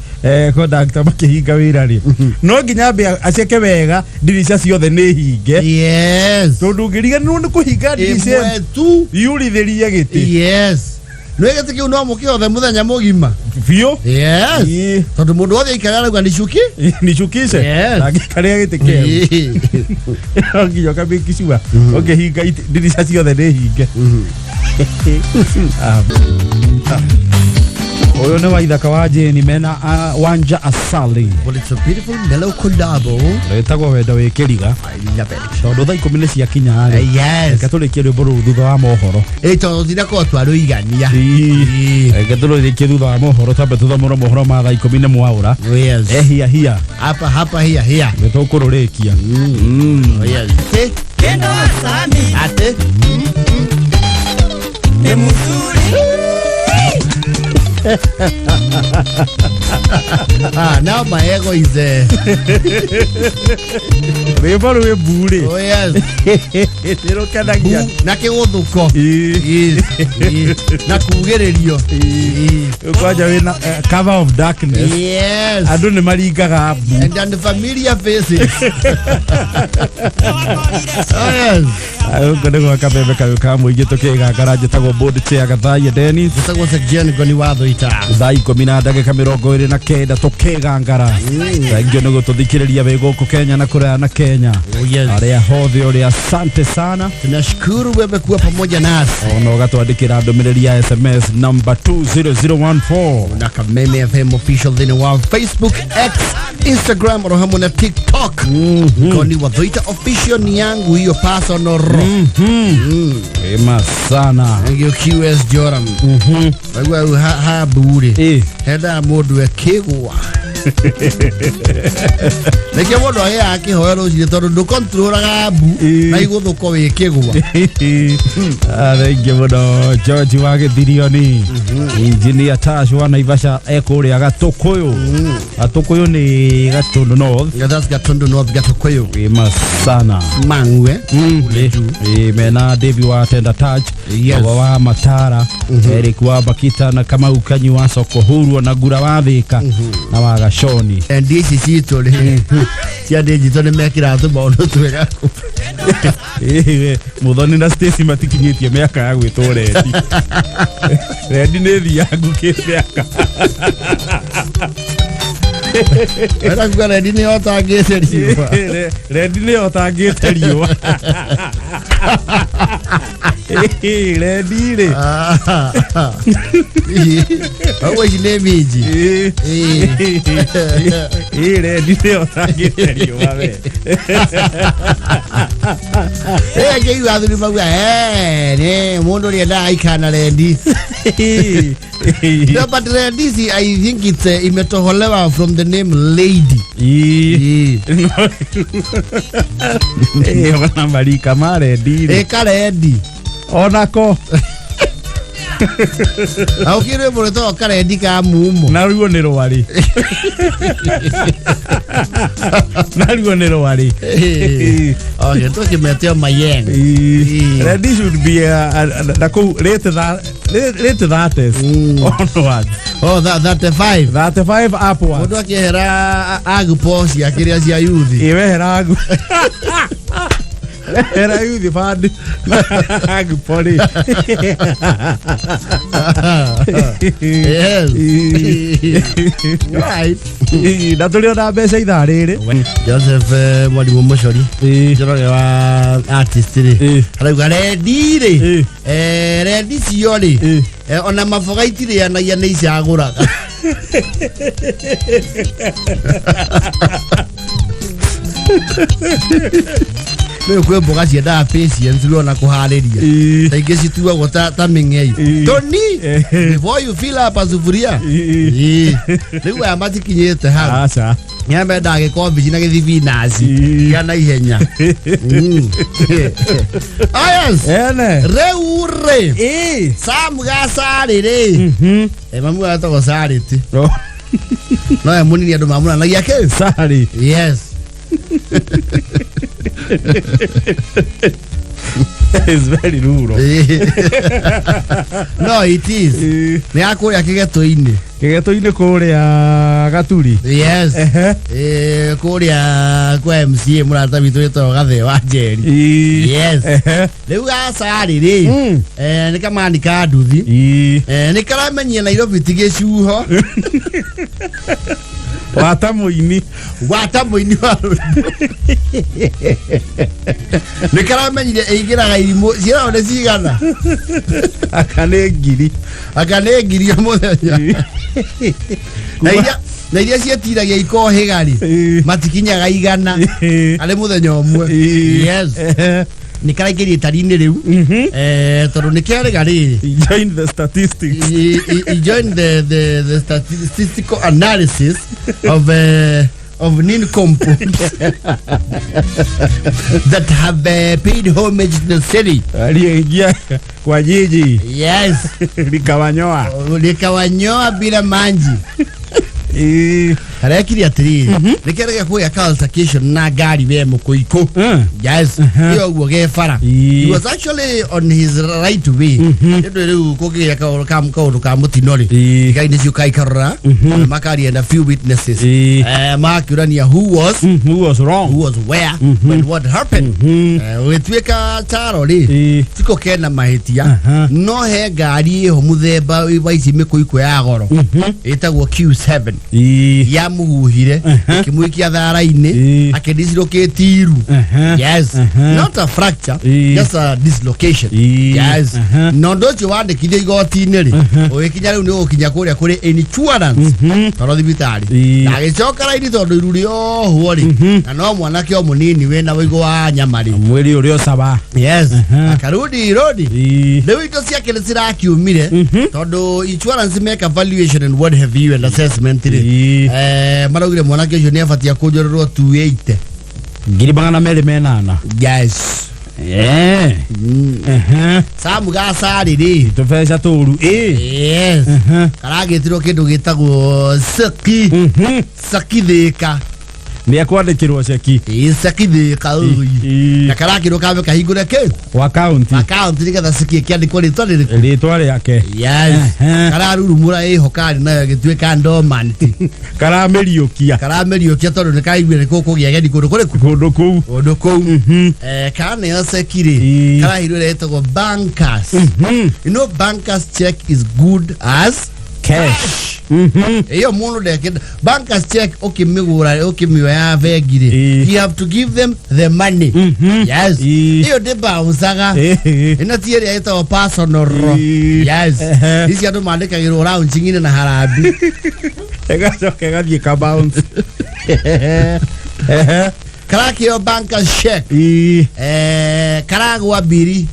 kondakta makĩhinga wĩra rĩ, no nginya ambe aceke wega ndirica ciothe nĩ hinge. Yes. Tondũ ũngĩriganĩrwo nĩ kũhinga ndirica ĩmwe tu yurithĩrie gĩtĩ. Yes. Nĩ gĩtĩ kĩu no mũkĩothe mũthenya mũgima. Biũ. Yes. Ĩĩ. Tondũ mũndũ wothe aikara arauga nĩ cuki. Nicukishe. Yes. Angĩkarĩa gĩtĩ kĩu no nginya ũkamake sure ũngĩhinga ndirica ciothe nĩ hinge. Ah. Ah. Ũyũ nĩ waithaka wa Jane mena Wanja Asali. Well, it's a beautiful mellow collabo. Wĩtagwo Wendo wĩ Kĩriga. I love it. Tondũ thaa 10 nĩ ciakinya rĩ, Yes. reke tũrĩkie rwĩmbo rũu thutha wa mohoro. Ĩ tondũ tinakorwo twarũigania. Reke tũrĩkie thutha wa mohoro, twambe tũthomũrwo mohoro ma thaa 10 nĩ mwaũra. Oh, yes. Ehia hia. Hapa hapa hia hia. Nĩ tũkũrũrĩkia. Oh, yes. Ate. Ate. Ah, now my ego is Rwĩmbo rwĩ mbu rĩ. Oh yes. Nĩ rũkenagia. Bu na kĩgũthũko. Ĩĩ. Yes. Yes. Na kugĩrĩrio. Yes. Kwanja wĩna cover of darkness. Yes. Andũ nĩ maringaga mbu. And unfamiliar faces. Oh yes. Ũguo nĩ gwa kameme kayũ ka mũingĩ tũkĩgangara. Njĩtagwo board chair Gathaiya Dennis. Gĩtagwo Sekiani Ngoni wa Thũita. Thaa 10:29 tũkĩgangara. Thaingio nĩ gũtũthikĩrĩria wĩ gũkũ Kenya na kũraya na Kenya. Oh yes. Arĩa hothe ũrĩa, asante sana. Tunashukuru wewe kuwa pamoja nasi. Ona ũgatwandĩkĩra ndũmĩrĩri ya SMS number 20014. Na Kameme FM official thĩinĩ wa Facebook, X, Instagram oro hamwe na TikTok. Ngoni wa Thũita official ni yangu hiyo personal. Wema sana. Ngio QS Joram. Waigua rĩu ha mburi. Hendaga mũndũ ekĩgwa. Nĩkĩo mũndũ agĩaga kĩhoyo rũcinĩ tondũ ndũkontrolaga mbu na igũthũko wĩ kĩgwa. Thengiũ mũno George wa Gĩthirioni, Engineer Tash wa Naivasha ekũrĩa Gatũkũyũ. Gatũkũyũ nĩ Gatundu North. That's Gatundu North, Gatũkũyũ. Wema sana. Mang'ue. Ĩ, mena Davi wa Tenda Touch. Yes. Wa wa Matara, Eric wa Bakita na Kamau Kanyi wa Soko Huru na Gura wa Thika na wa Gaconi. Endi ici citũ rĩ cia ndinjito nĩ mekĩraga tũmaũndũ twega. Ĩ, Muthoni na Stacy matikinyĩtie mĩaka ya gwĩtwo rendi. Rendi nĩ thiangu kĩmĩaka. Wenda kuga rendi nĩ yotangĩte riũa. Rendi nĩ yotangĩte riũa. Ĩ, rendi rĩ. Ũguo ici nĩ minji. Ĩ, ĩ, rendi nĩ yotangĩte riũa we. Ĩ ngĩigua athuri mauga nĩ mũndũ ũrĩa endaga aikara na rendi. No, but rendi si I think it's imetoholewa from the name lady. Ĩ. Ĩ. Ĩ, ona marika ma rendi rĩ. Ĩ karendi. Onako. Na ũkĩ rwĩmbo rwĩtagwo karendi ka mumo. Naruo nĩ rwarĩ, naruo nĩ rwarĩ. Okay, tũkĩmete mayeng. Ĩ. Rendi should be na kũu late late 30s onwards. Oh, that 35. 35 upwards. Mũndũ akĩehera agpo ciake iria cia yuthi. Ĩ, wehera agu. Era youth fund pori. Yes. Right. Na tũrĩ ona mbeca ithaa rĩrĩ. Joseph mwarimũ Mũcori Njoroge wa artist rĩ arauga rendi rĩ rendi cio rĩ ona maboga itirĩanagia nĩ icagũraga. Rĩu kwĩ mboga ciendaga patience rĩu ona kũharĩria. Ta ingĩ cituagwo ta mĩng'ei toni before you fill up a sufuria. Rĩu aya matikinyĩte hau. Aca. Nyambe gĩkombici na gĩthibinaci gĩa na ihenya. Ayas. Ene. Rĩu rĩ Sam Gacarĩ rĩ, mamu etagwo Charity, no e mũnini andũ mamũranagia kĩ. Sorry. Yes. It's very rural. No, it is nĩ ya kũrĩa kĩgetũ-inĩ. Kĩgeto-inĩ kũrĩa Gaturi. Yes. Kũrĩa kwa MCA mũrata witũ wĩtagwo Gathee wa Njeri. Yes. Rĩu Gacarĩ rĩ, nĩ kamani ka nduthi. Nĩ karamenyia Nairobi ti gĩcuho. Wata mũini. Wata mũini wa rwĩmbo nĩ karamenyire ĩingĩraga irimũ ciĩragwo nĩ cigana. Aka nĩ ngiri. Anga nĩ ngiri o mũthenya, na iria ciĩtiragia ikohĩga rĩ, matikinyaga 100 arĩ mũthenya ũmwe. Yes, nĩ karaingĩria itari-inĩ rĩu, tondũ nĩ kerĩga rĩrĩ. Join the statistics. He joined the statistical analysis of nincompoops that have paid homage to the city. Aliyeingia kwa jiji. Yes. Likawanyoa. Likawanyoa bila manji. Karekire atiriri, nĩkerĩga kũgĩa altercation na ngari we mũkũikũ. Yes, ĩyo ũguo gebara. He was actually on his right way nĩndũ rĩu kũngĩgĩa kaũndũ ka mũtino rĩ, ngai nĩcio kaikarora na makaria na few witnesses, makĩũrania who was Who was wrong? Who was where when what happened. Ũgĩtuĩka Charo rĩ, tiko kena mahĩtia, no he ngari ĩho mũthemba wa ici mĩkũikũ ya goro ĩtagwo Q7 yamuhuhire ĩkĩmũikia thara-inĩ, akĩdislocate iru. Yes, not a fracture, just a dislocation. Yes. Na ũndũ ũcio wandĩkithio igoti-inĩ rĩ, ũgĩkinya rĩu nĩ ũgũkinya kũrĩa kũrĩ insurance tondũ thibitarĩ na agĩcoka raini tondũ iru rĩohwo rĩ, na no mwanake o mũnini wĩna wĩigũ wa nyama rĩ. Mwĩrĩ ũrĩa ũcaba. Yes, akarudi rodi. Rĩu indo ciake nĩ cirakiumire tondũ insurance meka valuation and what have you and assessment rĩ, maraugire mwanake ũcio nĩ abatie kũnjorerwo 280. 280,000. Yes. Sam Gacarĩ rĩ, Tũbeca tũru. Yes, karagĩtirwo kĩndũ gĩtagwo saki saki thĩka. Nĩ ekwandĩkĩrwo ceki. Ĩ, saki thĩka ũi. Na karakĩrwo kambe kahingũre kĩ Wa kaunti. Akaunti nĩgetha ceki ĩkĩandĩkwo rĩtwa rĩrĩkũ. Rĩtwa rĩake. Yes. Kararurumũra ĩho karĩ nayo ĩgĩtuĩka dormant. Karamĩriũkia. Karamĩriũkia tondũ nĩ kaiguire nĩ kũkũgĩa ageni kũndũ kũrĩkũ. Kũndũ kũu. Kũndũ kũu. Kaneo ceki rĩ, karaheirwo ĩrĩa ĩtagwo bankers. You know bankers check is good as cash. Iyo mũndũ ndekĩte bankers check ũkĩmĩgũra ũkĩmĩoya bengi rĩ, you have to give them the money. Yes. Iyo ndĩbouncaga. Ĩno ti ĩrĩa ĩtagwo personal. Yes. Ici andũ mandĩkagĩrwo launching-inĩ na harambee. Ĩgacoka ĩgathiĩ ka bounce. Karakĩo bankers check. Karagwa mbiri.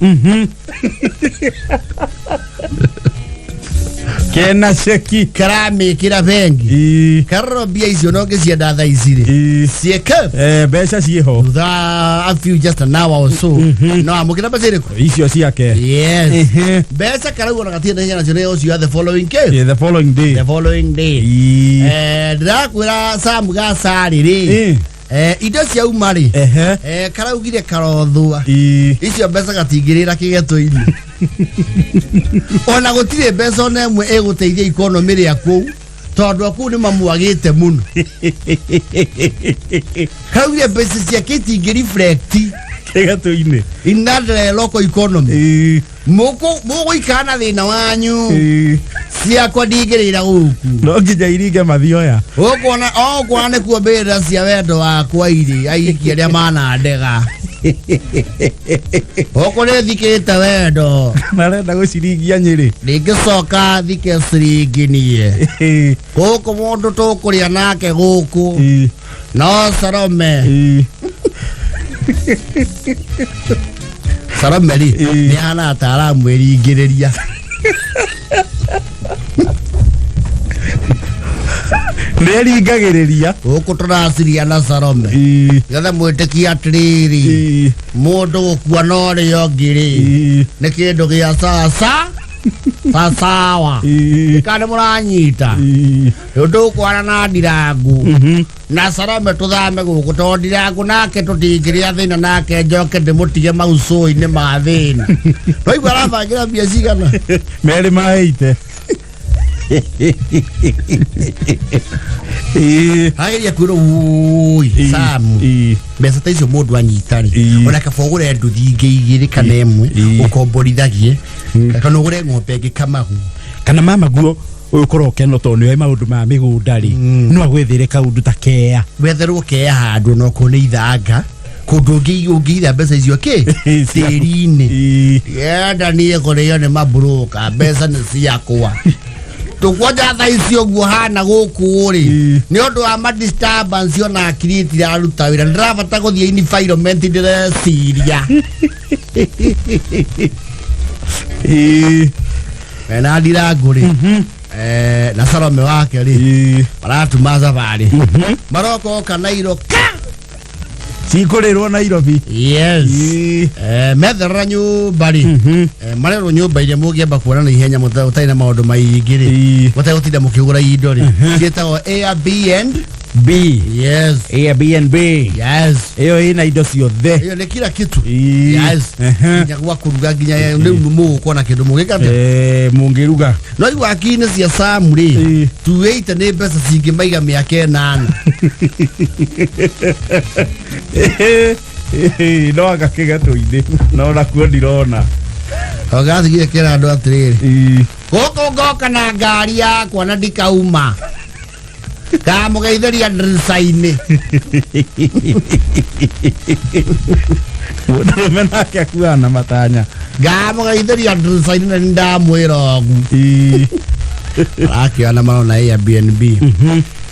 Kena ceki. Karamĩkĩra bengi. Karora mbia icio no ngĩcienda thaa ici rĩ, ciĩke. Mbeca ciĩho. Thutha a few, just an hour or so, no amũkĩra mbeca irĩkũ. Icio ciake. Yes. Mbeca karauga na gatirĩ na hinya nacio nĩ ũcio the following case. Yeah, the following day. The following day. Ndĩrakwĩra Sam Gacarĩ rĩ, indo ciauma rĩ, karaugire karothua icio mbeca gatingĩrĩra kĩgeto-inĩ ona gũtirĩ mbeca ona ĩmwe ĩgũteithia ikonomĩ rĩa kũu tondũ akũu nĩ mamwagĩte mũno. Karaugire mbeca ciake itingĩ reflect. Kĩgatũ-inĩ. In that local economy. Ĩĩ. Mũgũikara na thĩna wanyu. Ĩĩ. Ciakwa ndingĩrĩra gũkũ. No nginya iringe mathioya. Ũkuona ũkuona nĩkuo mbĩrĩra cia wendo wakwa irĩ aiki arĩa manandega. Gũkũ nĩ thikĩte wendo. Marenda gũciringia Nyĩrĩ. Ndingĩcoka thike ciringi niĩ. Ĩĩ. Gũkũ mũndũ tũkũrĩa nake gũkũ. Ĩĩ. No Salome. Ĩĩ. Salome rĩ Ĩĩ. nĩ ahana ta aramwĩringĩrĩria. Nĩeringagĩrĩria. Gũkũ tũraciria na Salome. Ĩĩ. Getha mwĩtĩkie atĩrĩrĩ. Ĩĩ. Mũndũ gũkua na ũrĩa ũngĩ rĩ. Ĩĩ. Nĩ kĩndũ gĩa sasa sasawa. Ĩĩ. Kana mũranyita. Ĩĩ. Rĩu tũkwana na ndirangu. Mhm. Na Salome tũthame gũkũ tondũ ndirangu nake tũtingĩrĩa thĩna nake njoke ndĩmũtige maucũi-inĩ ma thĩna. Twaigua arabangĩra mbia cigana? Merĩ maheite. Ĩĩ. Ageria kwĩrwo wũi Ĩĩ. Samu. Ĩĩ. Mbeca ta icio mũndũ anyita rĩ Ĩĩ. ona kaba ũgũre nduthi ingĩ igĩrĩ kana ĩmwe Ĩĩ. ũkomborithagie kana ũgũre ng'ombe ĩngĩ kamagu. Kana mama guo ũyũ ũkorwo ũkeno tondũ nĩoĩ maũndũ ma mĩgũnda rĩ no agwethere kaũndũ ta kea. Wetherwo kea handũ ona okorwo nĩ ithanga kũndũ ũngĩitha mbeca icio kĩ tĩri-inĩ. Ĩĩ. Yenda niĩ kũrĩo nĩ maburũka mbeca nĩ ciakwa. Tũkwanja thaa ici ũguo hana gũkũ rĩ Ĩĩ. nĩ ũndũ wa ma disturbance ona akiri itiraruta wĩra ndĩrabata gũthiĩ environment ndĩreciria. Ĩĩ. Mena ndirangu rĩ na Salome wake rĩ Ĩĩ. maratuma thabarĩ marokoka Nairo ka Cikũrĩrwo Nairobi. Yes. Ĩĩ. Metherera nyũmba rĩ Mhm. Marerwo nyũmba iria mũngĩamba kuona na ihenya mũtarĩ na maũndũ maingĩ rĩ Ĩĩ. mũtegũtinda mũkĩgũra indo rĩ ciĩtagwo Airbnb. B. Yes. Airbnb. Yes. Ĩyo ĩna indo ciothe. Ĩyo nĩ kila kitu. Ĩĩ. Yes. Ehe. Nginya gwa kũruga nginya rĩu mũgũkorwo na kĩndũ mũgĩka atĩa? Mũngĩruga. No igua akiri-inĩ cia Sam rĩ Ĩĩ. 280 nĩ mbeca cingĩmaiga mĩaka ĩnana. Ĩĩ, no anga kĩgatũ-inĩ no nakuo ndirona. Ogathigire kĩra andũ atĩrĩrĩ Ĩĩ. gũkũ ngoka na ngari yakwa na ndikauma ngamũgeithĩria ndirica-inĩ. Mũndũrũme nake akuaga na matanya. Ngamũgeithĩria ndirica-inĩ na nĩndamwĩra ũguo. Ĩĩ. Arakĩona marona Airbnb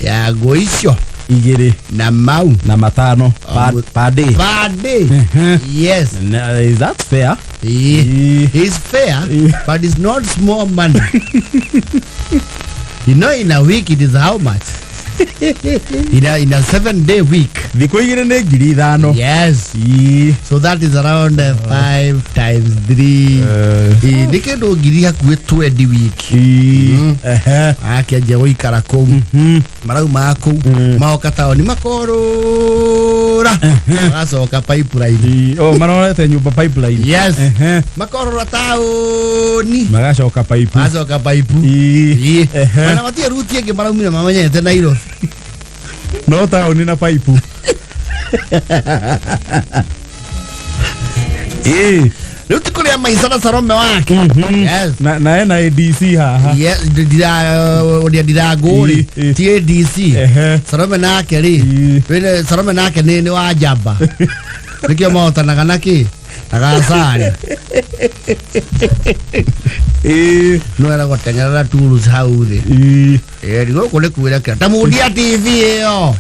ya nguo icio Igĩrĩ na mau na matano per day. Per day. Yes. Is that fair? Ĩĩ. Ĩĩ. It's fair, Ĩĩ. but it's not small money. You know, in a week it is how much? In a 7-day week. Thikũ igĩrĩ nĩ 5,000. Yes. Ĩĩ. So that is around 5 times 3. Nĩ kĩndũ ngiri hakuhĩ 20 week. Ĩĩ. Ehe. Akĩanjia gũikara kũu. Marauma kũu maoka taũni makorũra magacoka pipeline. Ĩĩ. Oh, marorete nyũmba pipeline. Yes. Ehe. Makorũra taũni Magacoka pipe. magacoka pipe. Ĩĩ. Ĩĩ. Ehe. Ona matirĩ ruti ĩngĩ maraumire mamenyete Nairobi. No taũni na pipe. Ĩĩ. Rĩu ti kũrĩa maica na Salome wake. Yes. Na ena ADC haha. Yes, ũrĩa ndirangũ rĩ Ĩĩ, ĩĩ. ti ADC. Ehe. Salome nake rĩ Ĩĩ. wĩna Salome nake nĩ wa njamba nĩkĩo mahotanaga na kĩ na gacari. Ĩĩ. No eragwo teng'erera tools hau thĩ. Ĩĩ. Ĩĩ, gũkũ nĩ kwĩrekera ta mundia TV ĩyo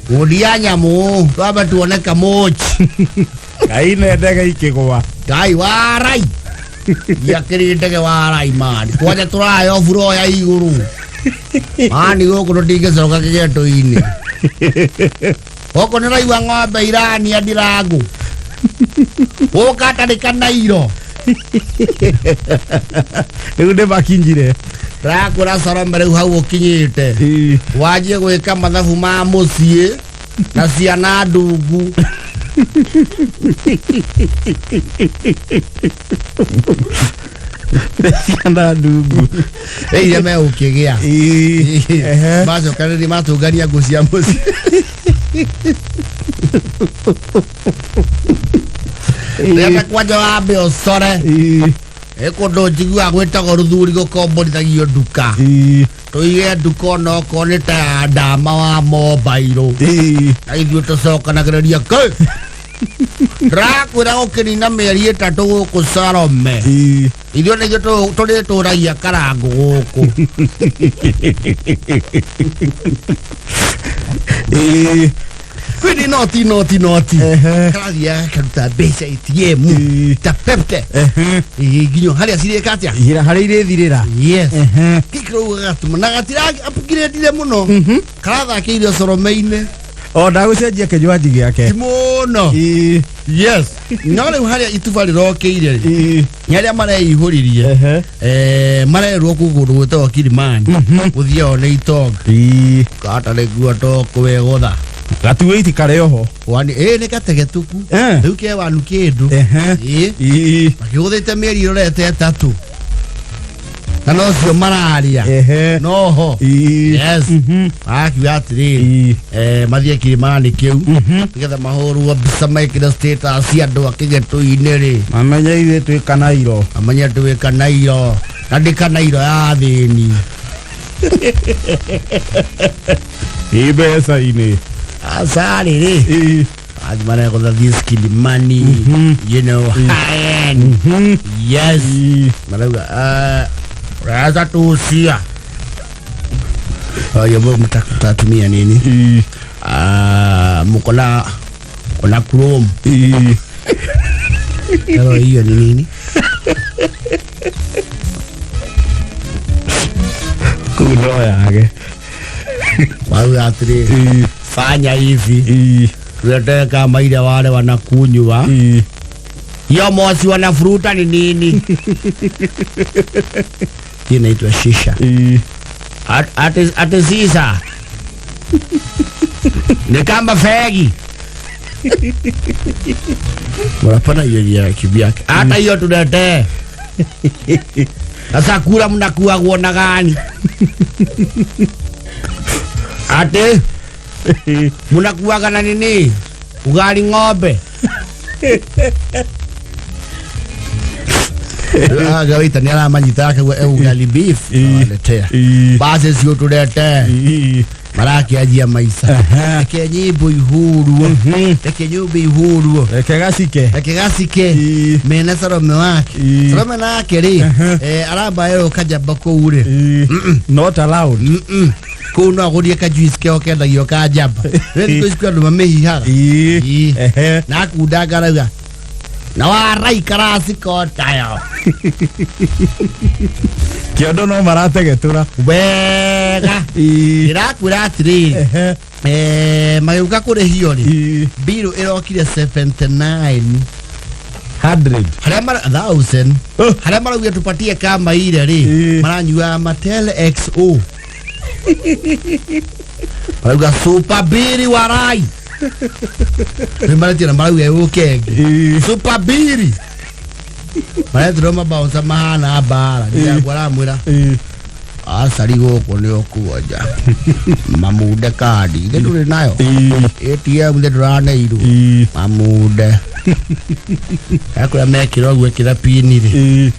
mundia nyamũ twambe tuone kamochi. Ngai nĩ ndege ikĩgwa. Ngai warai yakĩrĩ ndege warai mani kwanja tũrayo buro ya igũrũ mani gũkũ tũtingĩcoka kĩgeto-inĩ gũkũ nĩraigua ng'ombe irania ndirangũ gũkũ atarĩ kanairo. Rĩu nĩ makinyire. Ndĩrakwĩra Salome rĩu hau ũkinyĩte Ĩĩ. wanjie gwĩka mathabu ma mũciĩ na ciana ndungu. Ciana ndungu. Iria megũkĩgĩa. Ĩĩ. Macokanĩrĩria matũngania ngũ cia mũciĩ. Rĩata kwanja wambe ũcore. Ĩĩ. Ĩ kũndũ njiguaga gwĩtagwo rũthuri gũkomborithagio nduka. Ĩĩ. Tũige nduka onokorwo nĩ ta ya ndama wa mobairũ. Ĩĩ. Na ithuĩ tũcokanagĩrĩria kĩ. Ndĩrakwĩra gũkĩnina mĩeri 3 gũkũ Salome. Ĩĩ. Ithuĩ nĩithuĩ tũrĩtũragia karangũ gũkũ. Ĩĩ. Kwĩni noti noti noti. Ehe. Karathiaga gakaruta mbeca ATM Ĩĩ. ta pepte. Ehe. Ĩĩ, nginya harĩa cirĩka atĩa? Ira harĩa irĩthirĩra. Yes. Ehe. Gĩkĩro gagatũma na gatira upgrade mũno. Karathakĩire Solomeinĩ. O ndagũcenjia kĩnywaji gĩake. Ti mũno. Ĩĩ. Yes. No rĩu harĩa ituba rĩrokĩire rĩ, Ĩĩ. nĩ arĩa mareihũririe Ehe. Marerwo kũu kũndũ gwĩtagwo Kilimani gũthiao nĩ itonga. Ĩĩ. Kata nĩguo tũkwĩgũtha. Gatuĩti karĩ oho. Wani ĩ nĩ gategetuku. Eh. Rĩu ke wanu kĩndũ. Ehe. Ĩ Ĩĩ. makĩgũthĩte mĩeri ĩrorete 3 na nocio mararia. Ehe. Noho. Ĩĩ. Yes. Marakiuga atĩrĩrĩ, mathiĩ Kilimani kĩu nĩgetha mahũrwo mbica mekĩre status andũ a kĩgetũ-inĩ rĩ. Mamenye ithuĩ twĩ kanairo. Amenye twĩ kanairo na ndĩ kanairo ya athĩni. Ĩ mbeca-inĩ. Aca rĩrĩ. Ĩĩ. Athi maregũtha this Kilimani, you know, high end. Yes. Ĩĩ. Marauga unaweza tuusia. Oyo mtatumia nini? Ĩĩ. Mko na kuna Chrome. Ĩĩ. Pero hiyo ni nini? Kũu no yage. Wauga atĩrĩrĩ, Ĩĩ. fanya hivi. Ĩĩ. Tuletee kama ile wale wanakunywa. Ĩĩ. Hiyo mosi wanafuruta ni nini? Hii inaitwa shisha. Ĩĩ. Ati sisa. Ni kama fegi. Mnapana hiyo ya kivyake. Hata hiyo tuletee. Sasa kula mnakuagwo na gani? Ati mnakuaga na nini? Ugali ng'ombe. Agawaita nĩ aramanyita akauga ugali beef awaletea. Ĩĩ. Basi cio tuletee. Ĩĩ. Marakĩanjia maica. Reke nyimbo ihũrwo. Reke nyũmba ihũrwo. Reke gacike. Reke gacike. Ĩĩ. Mena Salome wake. Ĩĩ. Salome nake rĩ, aramba erwo kajamba kũu rĩ. Ĩĩ. Not allowed. Kũu no agũrie kajuice keo kendagio ka njamba. Rĩu thikũ ici kwĩ andũ mamĩhihaga. Ĩĩ. Ĩĩ. Ehe. Na akundanga arauga na waraikara cikotayo. Kĩondo no marategetũra. Wega. Ĩĩ. Ndĩrakwĩra atĩrĩrĩ, Ehe. Magĩũka kũrĩhio rĩ, Ĩĩ. mbirũ ĩrokire 79 100. harĩa mara 1000 Oh. harĩa maraugire tupatie kama ile rĩ, Ĩĩ. maranyuaga Mattel XO. Marauga super biri warai. Rĩu maretia na marauga ĩũke ĩngĩ. Ĩĩ. Super biri. Maretirwo mabouncer mahana mbara. Ndĩragua aramwĩra Ĩĩ. acari gũkũ nĩ ũkuonja. Mamunde kandi. Ithe ndũrĩ nayo. Ĩĩ. ATM ithe ndũraneirwo. Ĩĩ. Mamunde. Akũrĩa mekĩra ũguo ĩkĩra pini rĩ. Ĩĩ.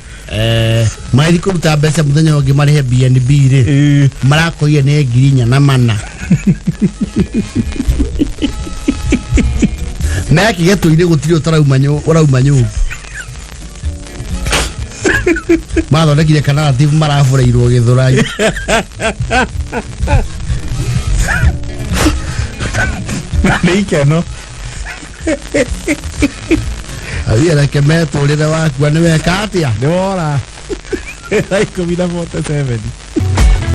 Magĩthiĩ kũruta mbeca mũthenya ũngĩ marĩhe BNB rĩ. Ĩĩ. Marakorire nĩ 4,400. Meki gĩtũ-inĩ gũtirĩ ũtarauma ũrauma nyũmba. Mathondekire kanarrative marabũrĩirwo Gĩthũrai. Nĩ ikeno. Athiĩ reke metũrĩre wakua nĩ weka atĩa? Nĩ wora. Thaa 10:47.